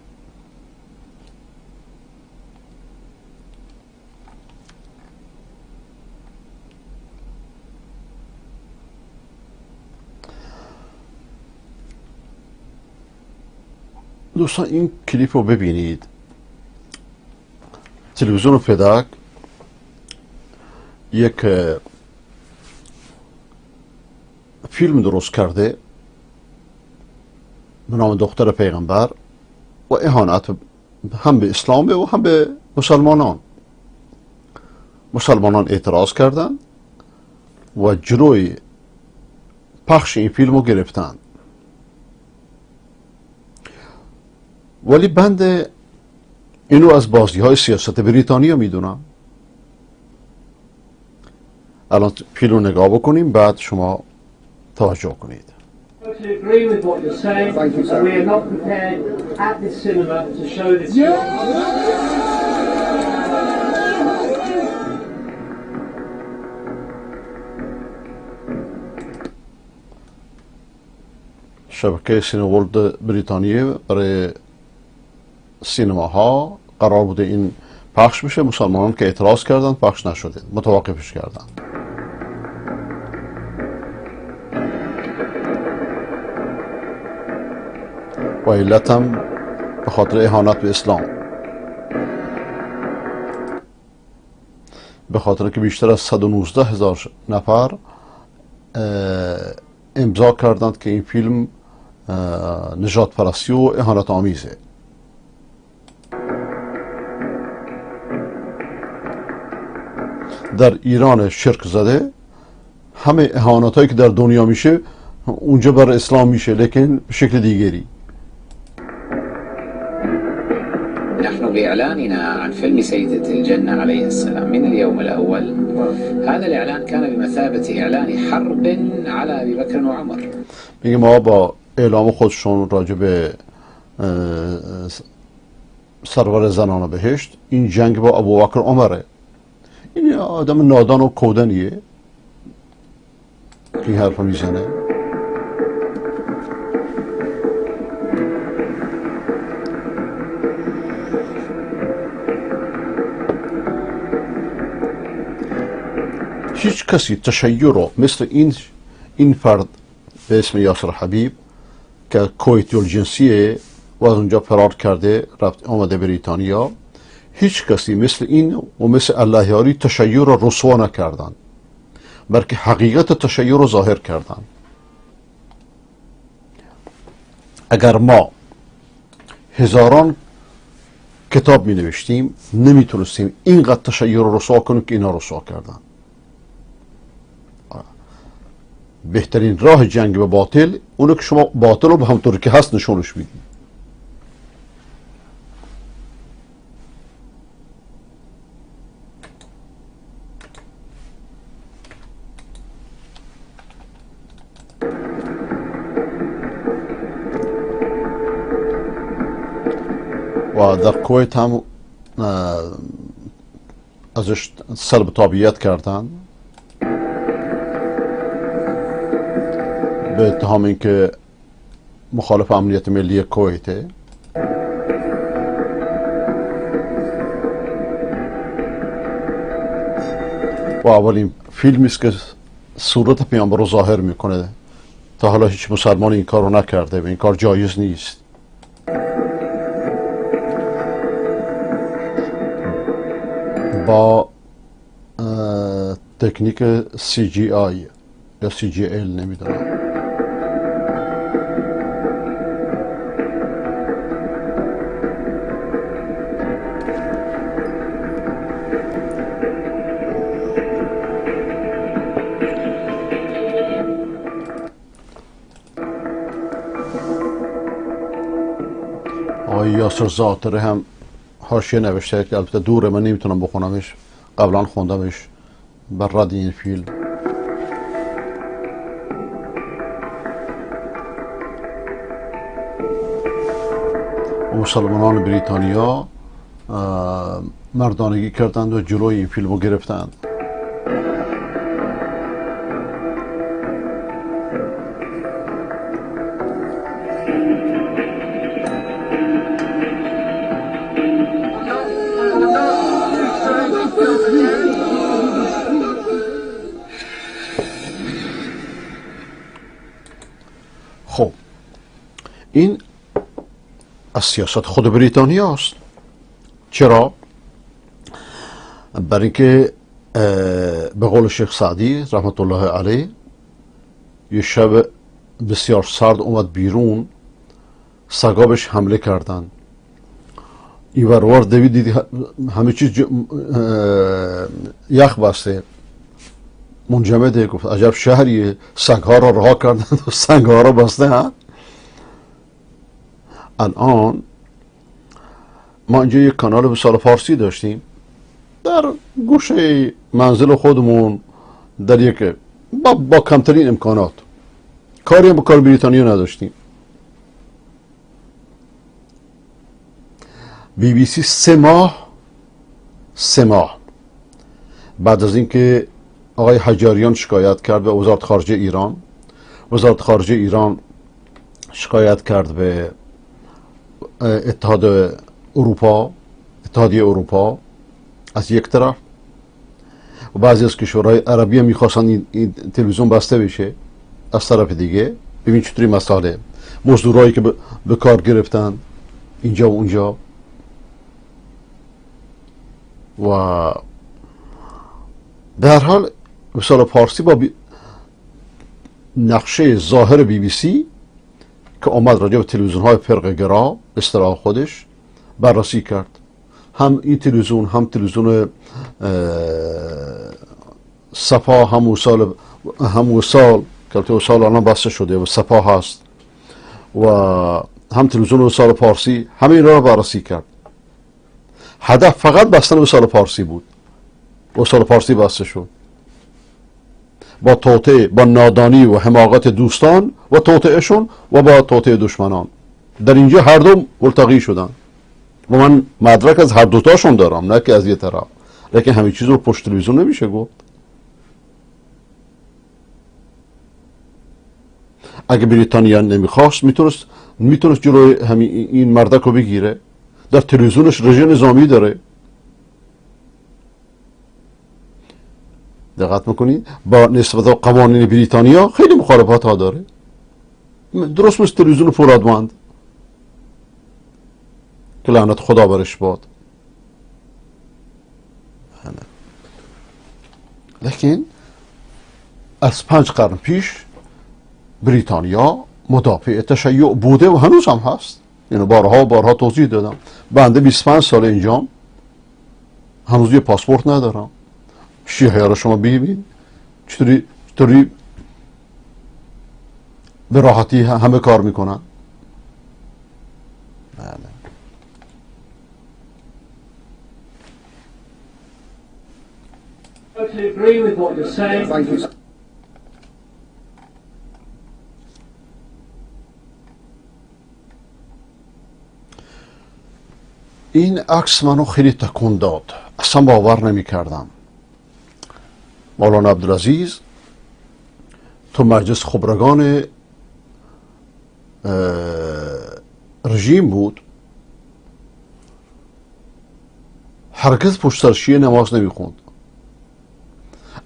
دوستان این کلیپ رو ببینید. تلویزیون فدک یک فیلم درست کرده به نام دختر پیغمبر و اهانت هم به اسلام و هم به مسلمانان. مسلمانان اعتراض کردند و جلوی پخش این فیلم رو گرفتند. ولی بند اینو از بازی های سیاست بریتانیا میدونم. الان فیلم رو نگاه بکنیم بعد شما توجه کنید. Agree with what you're saying. Thank you, sir. We are not prepared at this cinema to show this film. شبکه سینه‌ورلد بریتانیا برای سینماها قرار بوده این پخش بشه، مسلمانان که اعتراض کردن پخش نشده، متوقفش کردن. و علت هم به خاطر اهانت به اسلام، به خاطر که بیشتر از 119 هزار نفر امضا کردند که این فیلم نجات پرستی و اهانت آمیزه. در ایران شرک زده همه اهانت هایی که در دنیا میشه اونجا بر اسلام میشه، لیکن به شکل دیگری. نحن بإعلاننا عن فيلم سيدة الجنة عليه السلام من اليوم الأول، هذا الإعلان كان بمثابة إعلان حرب على أبي بكر وعمر. میگه ما با اعلام خودشون راجع به سرور زنان بهشت، این جنگ با ابوبکر عمره. این آدم نادان و کودنیه که این حرف میزنه. هیچ کسی تشیع رو مثل این فرد به اسم یاسر حبیب که کویتی الجنسیه و از اونجا فرار کرده رفت آمده بریتانیا، هیچ کسی مثل این و مثل اللهیاری تشیع رو رسوا نکردن، بلکه حقیقت تشیع رو ظاهر کردن. اگر ما هزاران کتاب می نوشتیم نمیتونستیم اینقدر تشیع رو رسوا کنیم که اینا رسوا کردن. بهترین راه جنگ به باطل اونو که شما باطل رو به همطور که هست نشونش میدید. و در کویت هم ازش سلب تابعیت کردن به اتهام اینکه مخالف امنیت ملی کویته. و اولین فیلمی است که صورت پیامبر رو ظاهر میکنه. تا حالا هیچ مسلمان این کار رو نکرده و این کار جایز نیست. با تکنیک CGI یا CGL نمیدونم. آقای یاسر زاتره هم حاشیه نوشته که البته دوره، من نمیتونم بخونمش، قبلا خوندمش، بر رد این فیلم. مسلمانان بریتانیا مردانگی کردند و جلوی این فیلم رو گرفتند. خب این از سیاست خود بریتانیا است. چرا؟ برای اینکه به قول شیخ سعدی رحمت الله علیه، یه شب بسیار سرد اومد بیرون، سگا بهش حمله کردن، این ور دوید، دیدی همه چیز یخ بسته، منجمده. گفت عجب شهریه، سگها را رها کردن و سنگها را بسته. ها الان ما اینجا یک کانال وصال فارسی داشتیم در گوشه منزل خودمون، در یک با کمترین امکانات، کاری هم با کار بریتانیا نداشتیم. BBC 3 ماه بعد از اینکه آقای حجاریان شکایت کرد به وزارت خارجه ایران، وزارت خارجه ایران شکایت کرد به اتحاد اروپا، اتحادیه اروپا از یک طرف، و بعضی از کشورهای عربی هم میخواستن این تلویزیون بسته بشه از طرف دیگه. ببین چطوری مسئله مزدورایی که به کار گرفتن اینجا و اونجا. و در حال وصال پارسی با نقشه ظاهر BBC که آمد راجع به تلویزیون های فرقه گرا اصطلاح خودش بررسی کرد، هم این تلویزیون، هم تلویزیون صفا، هم وصال، هم وصال که البته وصال الان بسته شده و صفا هست، و هم تلویزیون وصال پارسی، همه اینا رو بررسی کرد. هدف فقط بستن وصال پارسی بود. وصال پارسی بسته شد با توطئه، با نادانی و حماقت دوستان و توطئه‌شون و با توطئه دشمنان. در اینجا هر دو ملتقی شدن و من مدرک از هر دوتاشون دارم، نه که از یه طرف. لیکن همه چیز رو پشت تلویزیون نمیشه گفت. اگه بریتانیا نمیخواست میتونست جلوی همین این مردک رو بگیره. در تلویزیونش رژه نظامی داره، دقت میکنید؟ با نسبت قوانین بریتانیا خیلی مخالفت ها داره، درست مثل تلویزیون فولادوند که لعنت خدا برش باد. لیکن از 5 قرن پیش بریتانیا مدافع تشیع بوده و هنوز هم هست. اینو بارها و بارها توضیح دادم. بنده 25 سال اینجام، هنوز یه پاسپورت ندارم. شیعه رو شما ببین چطوری به راحتی همه کار میکنن. بله. Totally agree with what you're saying. Thank you. این عکس منو خیلی تکون داد، اصلا باور نمی کردم. مولانا عبدالعزیز تو مجلس خبرگان رژیم بود، هرگز پشت سر شیعه نماز نمیخوند.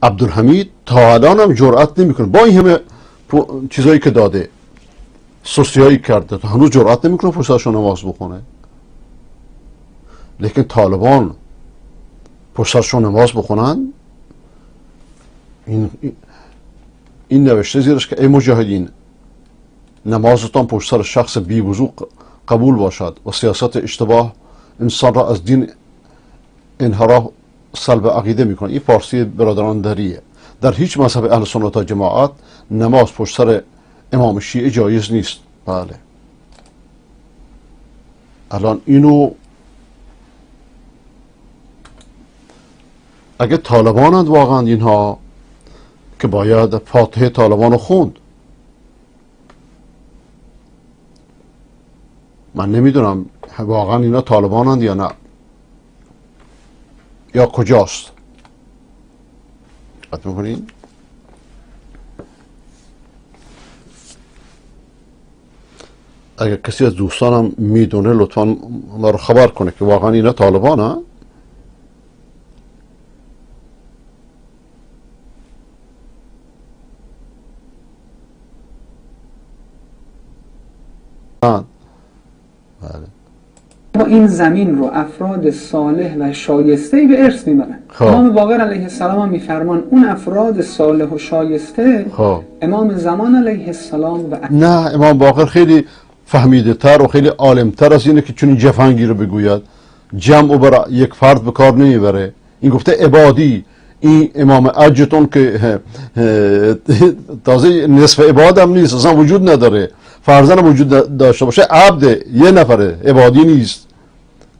عبدالحمید تا الان هم جرأت نمیکنه، با این همه چیزایی که داده، سستی‌هایی کرده، تا هنوز جرأت نمیکنه پشت سرشون نماز بخونه. لیکن طالبان پشت سرشون نماز بخونن، این نوشته زیرش که ای مجاهدین، نمازتان پشت سر شخص بی وضو قبول باشد و سیاست اشتباه انسان را از دین انحراف سلب عقیده میکنه. این فارسی برادران دریه. در هیچ مذهب اهل سنت و جماعت نماز پشت سر امام شیعه جایز نیست. بله، الان اینو اگه طالبانند واقعا اینها، که باید فاتحه طالبان رو خوند. من نمیدونم واقعا اینا طالبانند یا نه، یا کجاست. دقت میکنین؟ اگر کسی از دوستانم میدونه لطفا ما رو خبر کنه که واقعا اینا طالبانند. با این زمین رو افراد صالح و شایسته به ارث میبرن. امام باقر علیه السلام هم میفرمان اون افراد صالح و شایسته امام زمان علیه السلام و نه، امام باقر خیلی فهمیده تر و خیلی عالمتر از اینه که چون جفنگی رو بگوید. جمع و برای یک فرد به کار نمیبره. این گفته عبادی، این امام عجتون که تازه نصف عباد هم نیست، اصلا وجود نداره، فرزن وجود داشته باشه عبد یه نفره، عبادی نیست.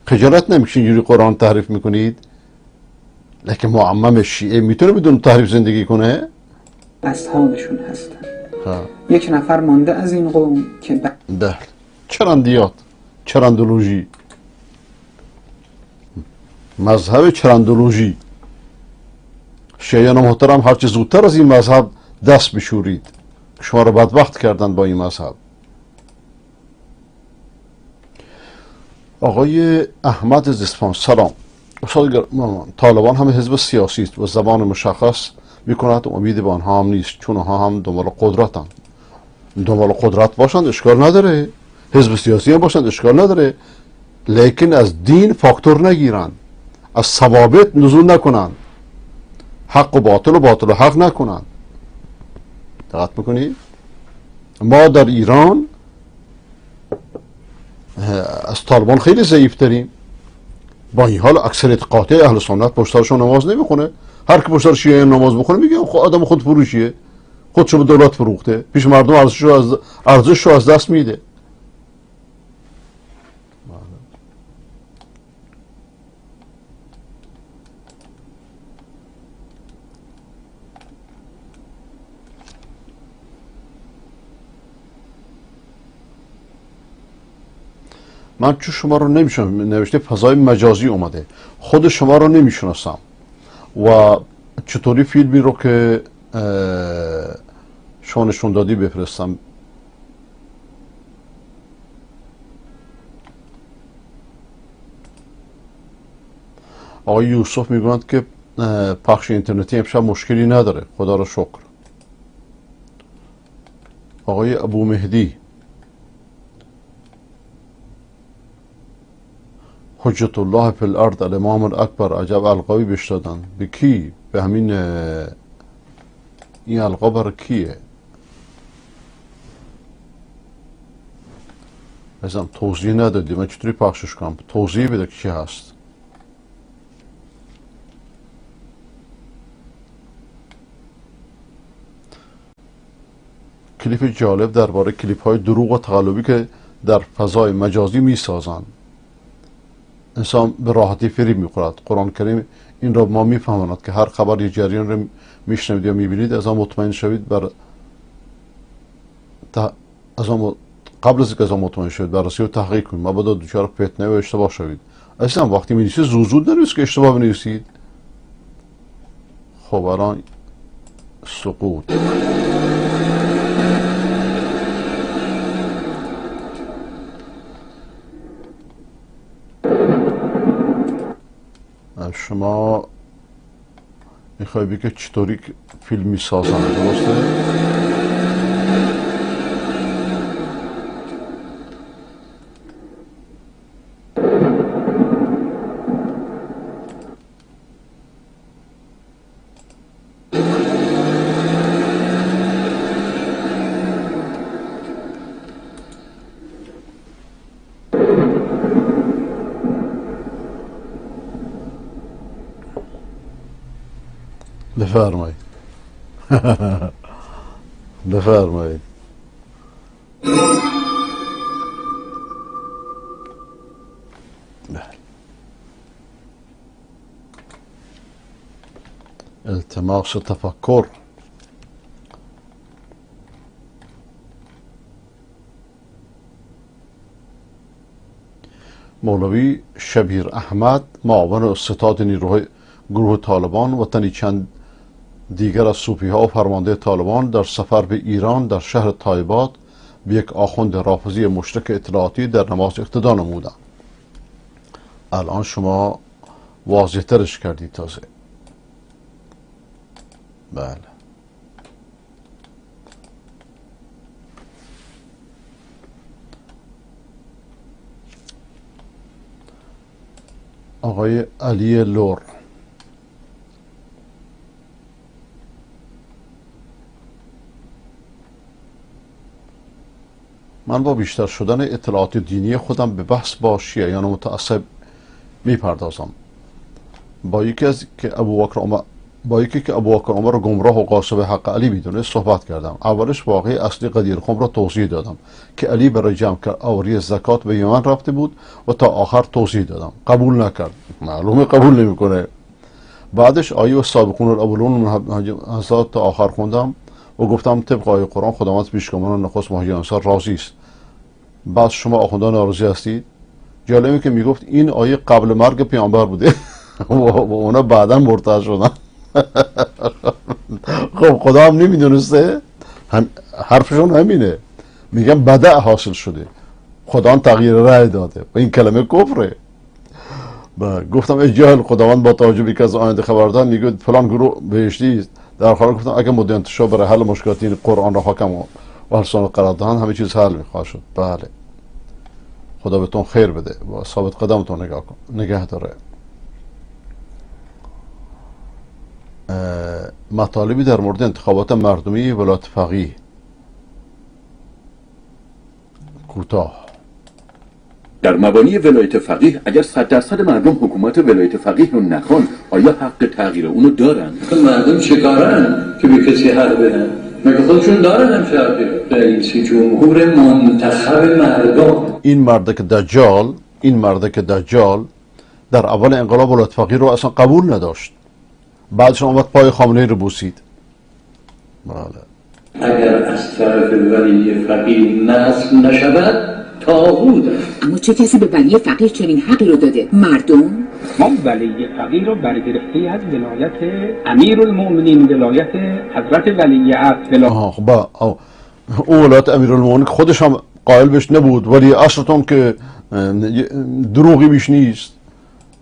خجالت نمیشه اینجوری قرآن تحریف میکنید؟ لیکن معمم شیعه میتونه بدون تحریف زندگی کنه؟ اصحابشون هستن. یک نفر مانده از این قوم که بله، چرندیات، چرندولوژی، مذهب چرندولوژی. شیعیان محترم هرچه زودتر از این مذهب دست بشورید، شما رو بدبخت کردن با این مذهب. آقای احمد زسپان سلام. استاد طالبان هم حزب سیاسی است و زبان مشخص میکند، امید به آنها هم نیست، چون آنها هم دنبال قدرتند. دنبال قدرت باشند اشکال نداره، حزب سیاسی هم باشند اشکال نداره، لیکن از دین فاکتور نگیرند، از ثوابت نزول نکنند، حق و باطل و باطل و حق نکنند. دقت میکنید؟ ما در ایران از طالبان خیلی ضعیف تریم، با این حال اکثریت قاطع اهل سنت پشت سرشون نماز نمیخونه. هر کی پشت سر شیعه نماز بخونه میگه خب آدم خود فروشیه، خودشو به دولت فروخته، پیش مردم ارزششو از دست میده. من چون شما رو نمیشناسم، نوشته فضای مجازی اومده، خود شما رو نمیشناسم و چطوری فیلمی رو که شما نشون دادی بفرستم؟ آقای یوسف میگویند که پخش اینترنتی امشب مشکلی نداره، خدا رو شکر. آقای ابو مهدی، حجت الله فی الارض الامام الاکبر، عجب القابی بهش دادن. به کی؟ به همین این القاب برای کیه؟ ازم توضیح ندادی، من چطوری پخشش کنم؟ توضیح بده که چی هست. کلیپ جالب درباره کلیپ های دروغ و تقلبی که در فضای مجازی میسازند. انسان به راحتی فریب میخورد. قرآن کریم این را ما میفهماند که هر خبر یا جریان را میشنوید یا میبینید از آن مطمئن شوید، بر از آن قبل از اینکه از آن مطمئن شوید بررسی و تحقیق کنید، مبادا دچار فتنه و اشتباه شوید. اصلا وقتی می‌نویسید زود ننویسید که اشتباه بنویسید. خب الان سقوط. شما میخوای بگی که چطوری فیلم میسازن، درسته؟ بفرمایید. بفرمایید. التماس تفکر. مولوی شبیر احمد معاون ستاد نیروهای گروه طالبان و تنی چند دیگر از صوفی ها و فرمانده طالبان در سفر به ایران در شهر تایباد به یک آخوند رافضی مشترک اطلاعاتی در نماز اقتدا نمودند. الان شما واضح ترش کردید تازه. بله. آقای علی لور، من با بیشتر شدن اطلاعات دینی خودم به بحث با شیعیان متعصب میپردازم. با یکی از که ابوبکر عمر را گمراه و غاصب حق علی میدونه صحبت کردم. اولش واقعه اصلی غدیر خم را توضیح دادم که علی برای جمع آوری زکات به یمن رفته بود و تا آخر توضیح دادم. قبول نکرد. معلومه قبول نمیکنه. بعدش آیه و سابقون الاولون تا آخر خوندم و گفتم طبق آیه قرآن خداوند پیشگامان نخست مهاجران انصار راضی است. بعد شما آخوندان ناراضی هستید؟ جالبه که میگفت این آیه قبل مرگ پیامبر بوده و اونا بعدا مرتد شدن. خب خدا هم نمیدونسته، هم حرفشون همینه، میگن بدع حاصل شده، خدا هم تغییر رأی داده و این کلمه کفره. گفتم ای جاهل، خداوند با توجه که از آینده خبر داد میگه فلان گروه بهشتی است. در حال گفتم اگه مد انتشار برای حل مشکلات این قرآن را حاکم و احسان قرار دهند همه چیز حل میخواهد شد. بله، خدا بهتون خیر بده و ثابت قدمتون نگاه کن، نگه داره. مطالبی در مورد انتخابات مردمی ولایت فقیه کوتاه. در مبانی ولایت فقیه اگر 100% مردم حکومت ولایت فقیه رو نخوان آیا حق تغییر اونو دارن؟ مردم چیکارن که به کسی حق بدن؟ مگه خودشون دارن هم حقی؟ رئیس جمهور منتخب مردم. این مرد که دجال در اول انقلاب ولایت فقیه رو اصلا قبول نداشت، بعدش آمد پای خامنه‌ای رو بوسید. بله. اگر از طرف ولی فقیه نصب نشود طاغوت است. اما چه کسی به ولی فقیه چنین حقی رو داده؟ مردم؟ ما ولی فقیه رو برگرفته از ولایت امیرالمؤمنین، ولایت حضرت ولی عصر. خب اون ولایت امیرالمؤمنین خودش هم قائل بهش نبود، ولی عصرتون که دروغی بیش نیست.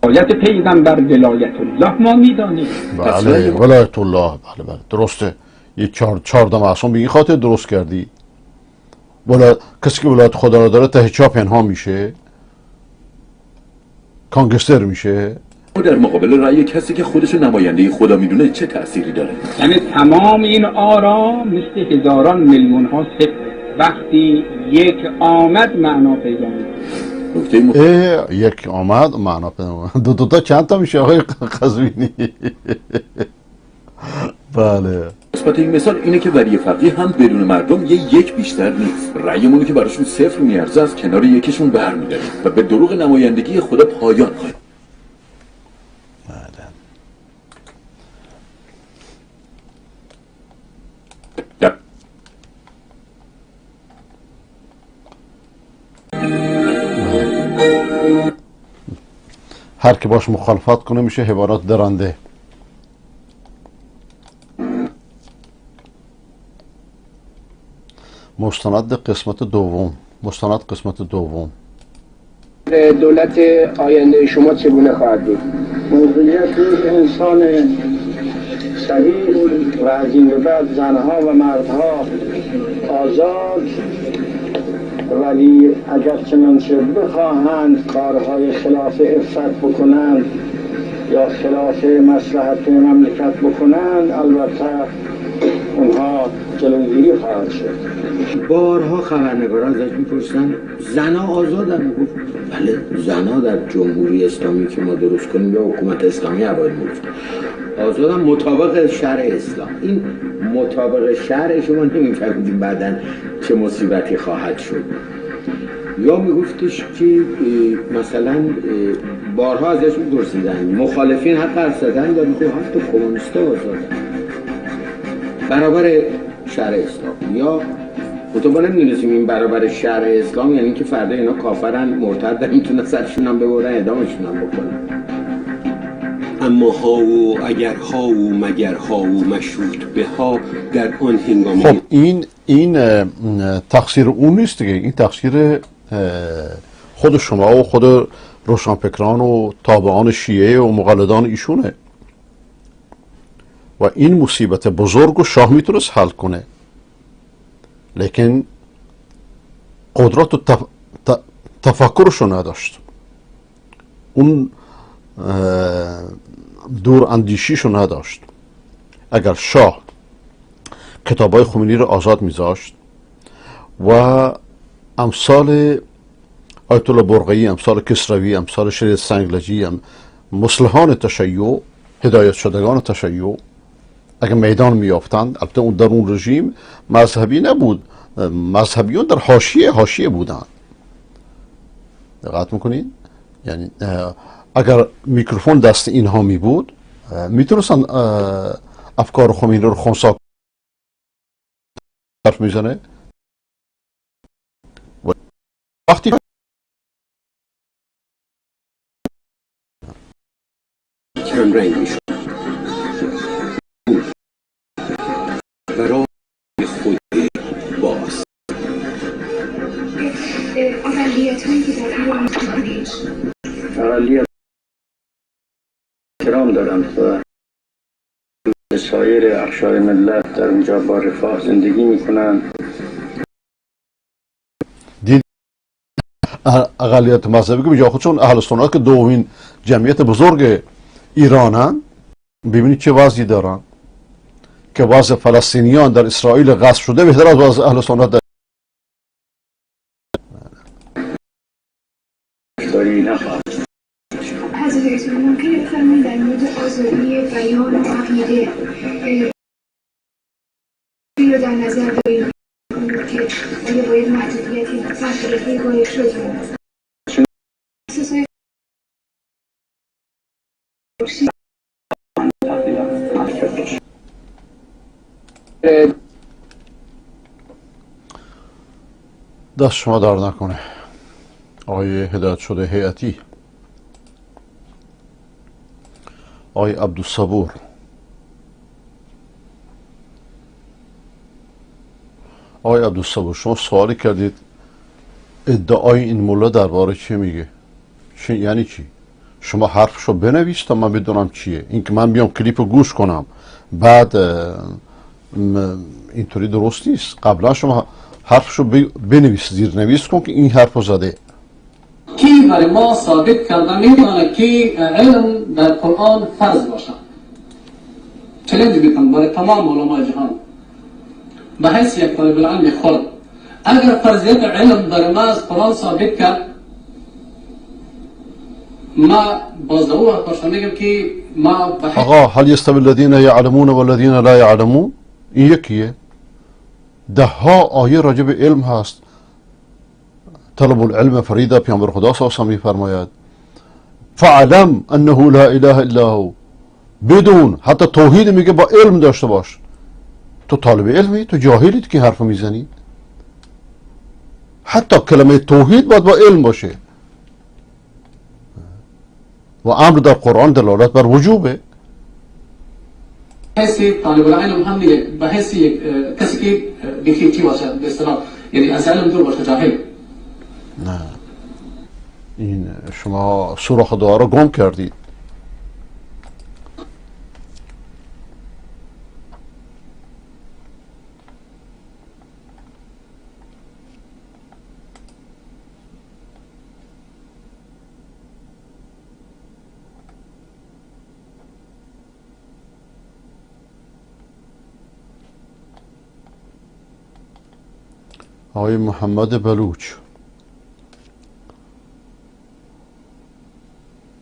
ولایت پیغمبر ولایت الله ما میدانیم. بله ولایت الله، بله بله درسته. یه چهار معصوم به این خاطر درست کردی. کسی که ولایت خدا را داره ته چا پنهان میشه، کانگستر میشه. در مقابل رأی کسی که خودش نماینده خدا میدونه چه تأثیری داره؟ یعنی تمام این آرا مثل هزاران میلیون ها صفر، وقتی یک آمد معنا پیدا میکنه. یک آمد معنا پیدا میکنه. دو تا چند تا میشه آقای قزوینی؟ بله. مثبت این مثال اینه که ولی فقیه هم بدون مردم یه یک بیشتر نیست. رأیمونو که براشون صفر میارزه از کنار یکیشون برمی‌داریم و به دروغ نمایندگی خدا پایان خواهیم. هر که باش مخالفت کنه میشه حیوانات درنده. مستند قسمت دوم. مستند قسمت دوم. دولت آینده شما چگونه خواهد بود؟ موقعیت انسان صحیح و از این به بعد زنها و مردها آزاد، ولی اگر چنانچه بخواهند کارهای خلاف عفت بکنند یا خلاف مصلحت مملکت بکنند، البته اونها جلوگیری خواهد شد. بارها خبرنگاران ازش میپرسن زنها آزادن؟ گفت بله، زنها در جمهوری اسلامی که ما درست کنیم یا حکومت اسلامی اوایل میگفت آزادن مطابق شرع اسلام. این مطابق شرع شما نمیفهمیدیم بعداً چه مصیبتی خواهد شد. یا میگفتش که مثلا بارها ازش میپرسیدن مخالفین حق حرف زدن دارن، میگفت حتی کمونیست‌ها آزادن برابر شرع اسلام. یا ما نمیدونستیم این برابر شرع اسلام یعنی که فردا اینا کافرن، مرتدن، میتونن سرشون هم ببرن، اعدامشون هم بکنن. اما ها و اگرها و مگرها و مشروط به ها در آن هنگام. خب این تقصیر اون نیست دیگه، این تقصیر خود شما و خود روشنفکران و تابعان شیعه و مقلدان ایشونه و این مصیبت بزرگ و شاه میتونست حل کنه، لیکن قدرت و تفکرشو نداشت، اون دور اندیشیشو نداشت. اگر شاه کتابای خمینی رو آزاد میذاشت و امثال آیت الله برقعی، امثال کسروی، امثال شریعت سنگلجی، مصلحان تشیع، هدایت شدگان تشیع اگر میدان میافتند، البته اون در اون رژیم مذهبی نبود، مذهبیون در حاشیه بودند. دقت میکنید؟ یعنی اگر میکروفون دست اینها می بود میتونستن افکار خمینی رو خنثی حرف میزنه. وقتی کم رنگ میشد برای خود باز اقلیت‌هایی که در ایران اقلیت احترام دارم و سایر اقشار ملت در اونجا با رفاه زندگی میکنن. دید اقلیت مذهبی که بجا خودشون اهل سنت که دومین جمعیت بزرگ ایرانن، ببینید چه وضعی دارن که وضع فلسطینیان در اسرائیل غصب شده بهتر از وضع اهل سنت در حضرت ممکنه بفرمایید در مورد آزادی بیان و عقیده رو در نظر داریم که آیا باید محدودیتی محدودیتی وارد شد؟ دست شما در نکنه آقای هدایت شده هیئتی، آقای عبدالصبور. آقای عبدالصبور شما سوالی کردید ادعای این ملا درباره چه میگه؟ چه یعنی چی؟ شما حرفشو بنویس تا من بدونم چیه. این که من بیام کلیپ رو گوش کنم بعد اینطوری درست نیست. قبلا شما حرفشو بنویس، زیرنویس کن که این حرفو زده. کی برای ما ثابت کرده میتونه که علم در قرآن فرض باشه؟ چلنج میکنم برای تمام علمای جهان به حیث یک طالب العلم خود، اگر فرضیت علم برای ما از قرآن ثابت کرد، ما باز او پرسان میگم که ما آقا هل یستوی الذین یعلمون والذین لا یعلمون؟ این یکیه. ده ها آیه راجع به علم هست. طلب العلم فریده، پیامبر خدا صلی الله علیه و آله میفرماید فعلم انه لا اله الا هو. بدون حتی توحید میگه با علم داشته باش. تو طالب علمی، تو جاهلی که حرف میزنی. حتی کلمه توحید باید با علم باشه و امر در قرآن دلالت بر وجوبه. حیث طالب العلم هم به حیث کسی که بیخیچی باشه به اصطلاح، یعنی از علم دور باشه، جاهل. نه، این شما سوراخ دعا رو گم کردید. آقای محمد بلوچ،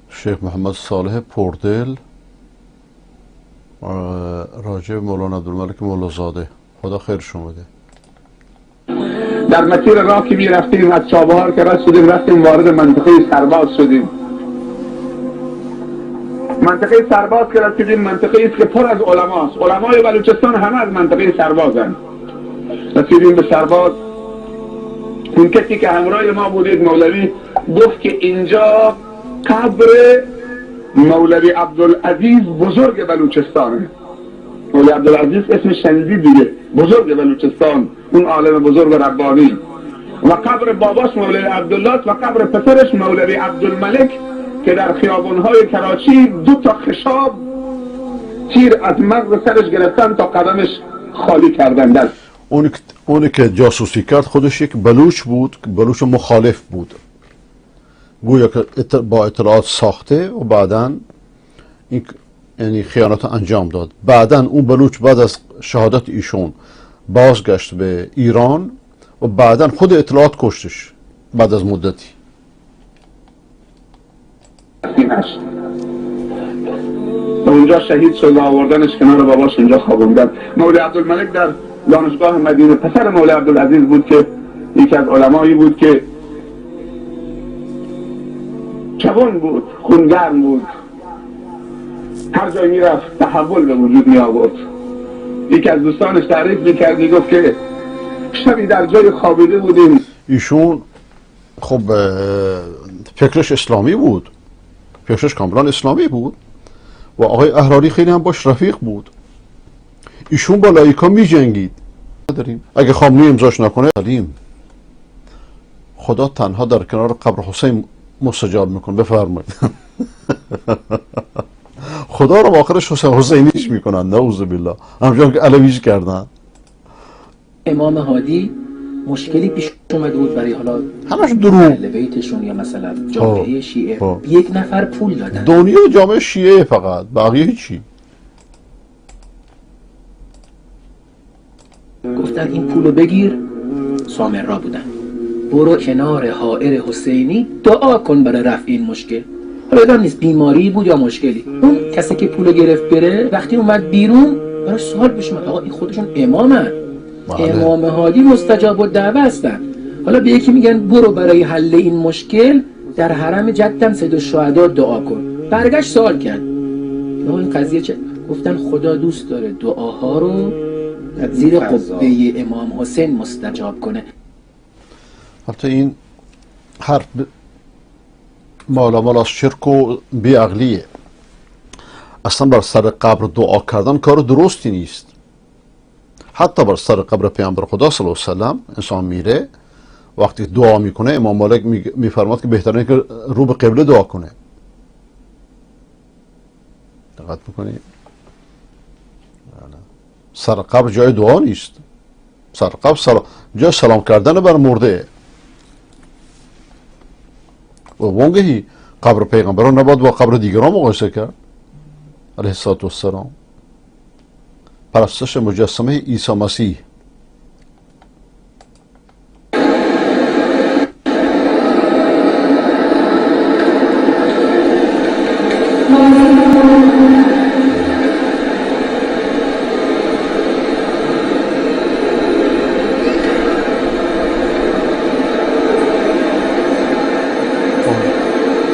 شیخ محمد صالح پردل، راجع مولانا عبدالملک مولازاده، خدا خیر شما بده. در مسیر راه که می رفتیم از چابهار که رد شدیم، رفتیم وارد منطقه سرباز شدیم. منطقه سرباز که رسیدیم، منطقه است که پر از علماست. علمای بلوچستان همه از منطقه سربازند. رسیدیم به سرباز. این کسی که همراه ما بودید مولوی گفت که اینجا قبر مولوی عبدالعزیز بزرگ بلوچستانه. مولوی عبدالعزیز اسم شنیدی دیگه، بزرگ بلوچستان، اون عالم بزرگ ربانی. و قبر باباش مولوی عبدالله و قبر پسرش مولوی عبدالملک که در خیابان‌های کراچی دو تا خشاب تیر از مغز سرش گرفتن تا قدمش خالی کردن. اونی که جاسوسی کرد خودش یک بلوچ بود، بلوچ مخالف بود، گویا که با اطلاعات ساخته و بعداً این یعنی خیانت انجام داد. بعداً اون بلوچ بعد از شهادت ایشون بازگشت به ایران و بعداً خود اطلاعات کشتش بعد از مدتی. اونجا شهید شد و آوردنش کنار باباش اونجا خوابوندن. مولوی عبدالملک در دانشگاه مدینه پسر مولوی عبدالعزیز بود که یکی از علمایی بود که جوان بود، خونگرم بود، هر جای میرفت تحول به وجود می آورد. یکی از دوستانش تعریف میکرد، میگفت که شبی در جای خوابیده بودیم. ایشون خب فکرش اسلامی بود، فکرش کاملا اسلامی بود و آقای احراری خیلی هم باش رفیق بود. ایشون با لایکا می جنگید. داریم اگه خامنه‌ای امضاش نکنه داریم. خدا تنها در کنار قبر حسین مستجاب میکنه. بفرمایید. خدا رو آخرش حسینیش میکنن، نعوذ بالله، همچنان که علویش کردن. امام هادی مشکلی پیش اومده بود برای حالا همش دروغ اهل بیتشون یا مثلا جامعه شیعه. یک نفر پول دادن، دنیا جامعه شیعه فقط، بقیه هیچی. گفتن این پولو بگیر، سامرا بودن، برو کنار حائر حسینی دعا کن برای رفع این مشکل. حالا یادم نیست بیماری بود یا مشکلی. اون کسی که پولو گرفت بره، وقتی اومد بیرون براش سوال پیش اومد، آقا این خودشون امامن، امام هادی مستجاب الدعوه هستن. حالا به یکی میگن برو برای حل این مشکل در حرم جدم سید الشهدا دعا کن. برگشت سوال کرد آقا این قضیه چه؟ گفتن خدا دوست داره دعاها رو در زیر قبه امام حسین مستجاب کنه. البته این حرف مالا از شرک و بیعقلیه. اصلا بر سر قبر دعا کردن کار درستی نیست. حتی بر سر قبر پیامبر خدا صلی الله علیه و سلم انسان میره وقتی دعا میکنه، امام مالک میفرماد که بهترینه که رو به قبله دعا کنه. دقت میکنی؟ سر قبر جای دعا نیست. سر قبر جای سلام کردن بر مرده. و وانگهی قبر پیغمبران نباید با قبر دیگران مقایسه کرد علیه الصلاة والسلام. پرستش مجسمه عیسی مسیح.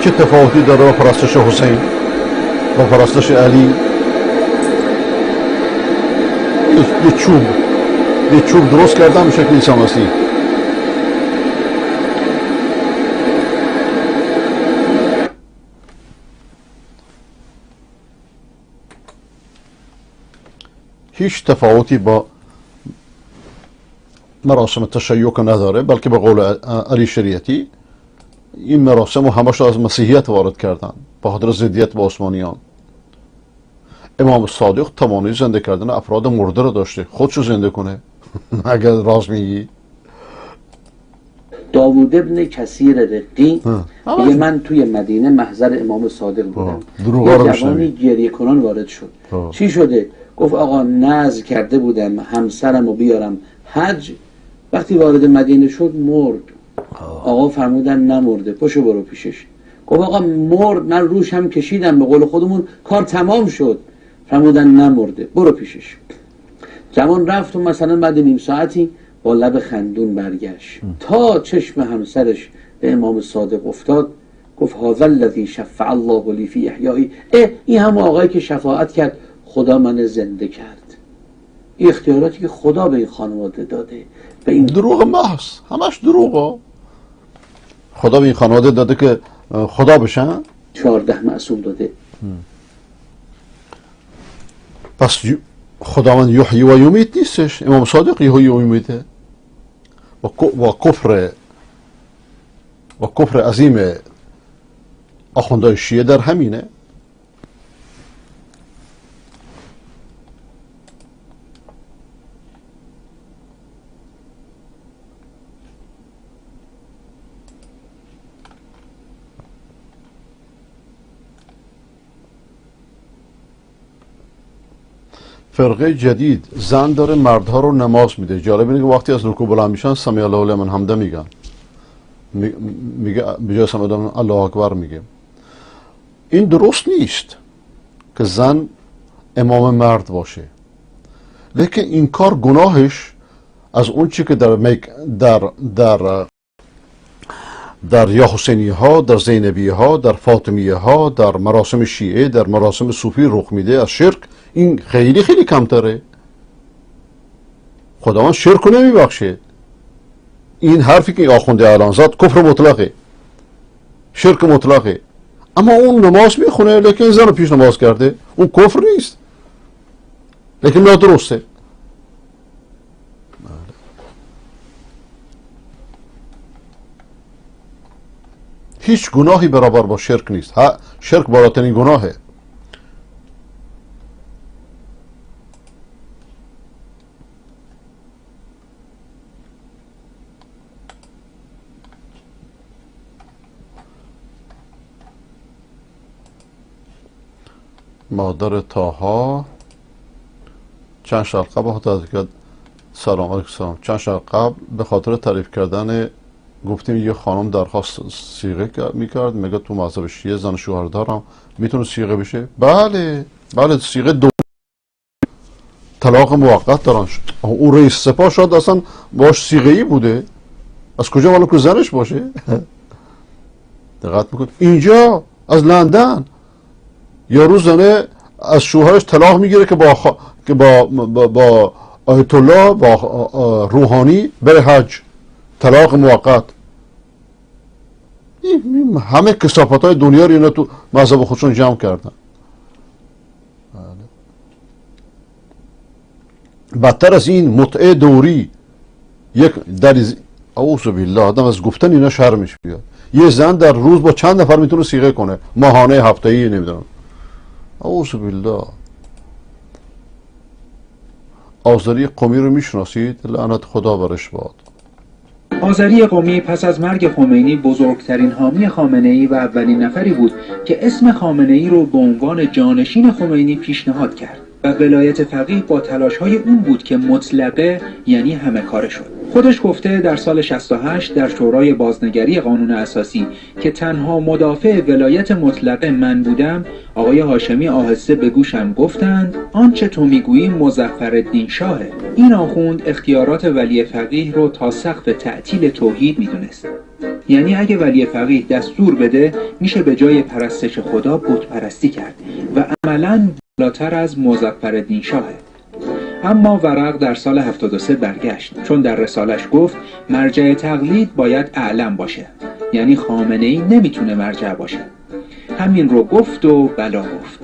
چه تفاوتی داره با پرستش حسین، با پرستش علی؟ یه چوب درست کردن به شکل عیسی مسیح. هیچ تفاوتی با مراسم تشیع نداره، بلکه به قول علی شریعتی این مراسم رو همش از مسیحیت وارد کردن به خاطر ضدیت با عثمانیان. امام صادق توانایی زنده کردن افراد مرده رو داشته، خودشو زنده کنه. اگر راست میگی. داوود ابن کثیر رقی میگه من توی مدینه محضر امام صادق بودم، یه جوانی گریه کنان وارد شد. چی شده؟ گفت آقا نذر کرده بودم همسرم رو بیارم حج، وقتی وارد مدینه شد مرد. آقا فرمودن نمرده، پاشو برو پیشش. گفت آقا مرد، من روش هم کشیدم، به قول خودمون کار تمام شد. فرمودن نمرده، برو پیشش. جوان رفت و مثلا بعد نیم ساعتی با لب خندون برگشت. تا چشم همسرش به امام صادق افتاد گفت هذا الذی شفع الله لی فی احیایی، این هم آقایی که شفاعت کرد خدا من زنده کرد. این اختیاراتی که خدا به این خانواده داده، به این دروغ محض، همش دروغه. خدا به این خانواده داده که خدا بشن، 14 معصوم داده. پس خداوند یحیی و یمیت نیستش، امام صادق یحیی و یمیته. و کفر عظیم آخوندهای شیعه در همینه. فرقه جدید زن داره مردها رو نماز میده. جالب اینه که وقتی از رکوع بلند میشن سمی الله لمن حمده میگن، میگه به جای سمی الله اکبر میگه. این درست نیست که زن امام مرد باشه، لیکن این کار گناهش از اون چی که در در در در یا حسینی ها، در زینبی ها، در فاطمیه ها، در مراسم شیعه، در مراسم صوفی رخ میده از شرک، این خیلی خیلی کمتره. خداوند شرک رو نمیبخشه. این حرفی که آخونده الان زد کفر مطلقه، شرک مطلقه. اما اون نماز میخونه لیکن زن رو پیش نماز کرده، اون کفر نیست لیکن نادرسته. هیچ گناهی برابر با شرک نیست. شرک بالاترین گناهه. مادر تاها چند سال قبل، سلام علیکم، چند سال قبل به خاطر تعریف کردن گفتیم یه خانم درخواست صیغه میکرد، میگه تو مذهب شیعه زن شوهر دارم، میتونه صیغه بشه؟ بله بله، صیغه دو طلاق موقت دارن. اون رئیس سپاه شد اصلا باش صیغه ای بوده، از کجا معلوم که زنش باشه؟ دقت میکنید اینجا از لندن یارو زنه از شوهرش طلاق میگیره که با با آیت الله با روحانی بره حج، طلاق موقت. همه کثافت های دنیا رو اینا تو مذهب خودشون جمع کردن. بدتر از این متعه دوری یک در اعوذ بالله، آدم از گفتن اینا شرمش بیاد. یه زن در روز با چند نفر میتونه صیغه کنه، ماهانه، هفته‌ای، نمیدونم. اعوذ بالله. آذری قمی رو میشناسید؟ لعنت خدا برش باد. آذری قمی پس از مرگ خمینی بزرگترین حامی خامنه‌ای و اولین نفری بود که اسم خامنه‌ای رو به عنوان جانشین خمینی پیشنهاد کرد و ولایت فقیه با تلاش‌های اون بود که مطلقه یعنی همه کاره شد. خودش گفته در سال 68 در شورای بازنگری قانون اساسی که تنها مدافع ولایت مطلقه من بودم، آقای هاشمی آهسته به گوشم گفتند آنچه تو میگویی مظفرالدین شاهه. این آخوند اختیارات ولی فقیه رو تا سقف تعطیل توحید میدونست. یعنی اگه ولی فقیه دستور بده میشه به جای پرستش خدا بت پرستی کرد و عملاً بالاتر از مظفرالدین شاهه. اما ورق در سال 73 برگشت، چون در رسالش گفت مرجع تقلید باید اعلم باشه، یعنی خامنه‌ای نمیتونه مرجع باشه. همین رو گفت و بلا گفت.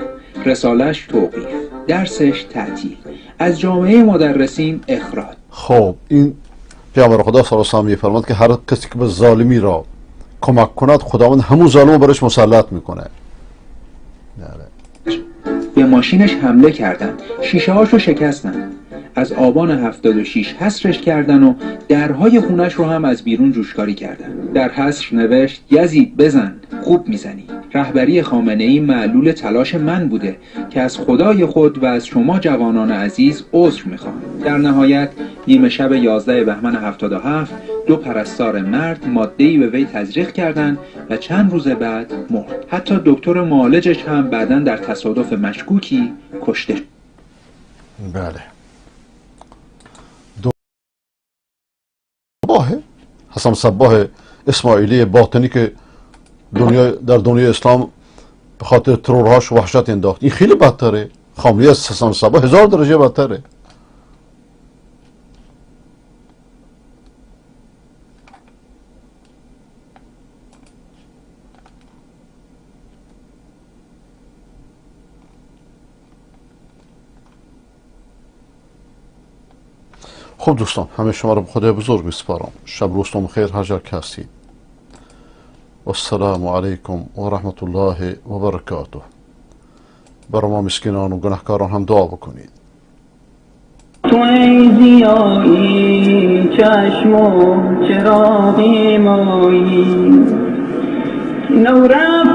رسالش توقیف، درسش تعطیل، از جامعه مدرسین اخراج. خب این پیامبر خدا صلی الله علیه و آله میفرماد که هر کسی که به ظالمی را کمک کند خداوند همون ظالم رو برش مسلط میکنه. به ماشینش حمله کردن، شیشه هاشو شکستن، از آبان 76 حصرش کردن و درهای خونش رو هم از بیرون جوشکاری کردن. در حصر نوشت یزید بزن، خوب میزنی. رهبری خامنه‌ای معلول تلاش من بوده که از خدای خود و از شما جوانان عزیز عذر میخوام. در نهایت نیمه شب 11 بهمن 77 دو پرستار مرد ماده‌ای به وی تزریق کردند و چند روز بعد مرد. حتی دکتر معالجش هم بعداً در تصادف مشکوکی کشته شد. بله. صباح حسن صباح اسماعیلی باطنی که در دنیای اسلام به خاطر ترورهاش وحشت انداخت، این خیلی بدتره. خامنه‌ای از حسن صباح 1000 درجه بدتره. خب دوستان، همه شما رو به خدای بزرگ میسپارم. شب روزتون خیر هر جا که هستید. والسلام علیکم و رحمت الله و برکاته. برای ما مسکینان و گناهکاران هم دعا بکنید. تو ای ضیایی چشم و چراغ مایی، نورم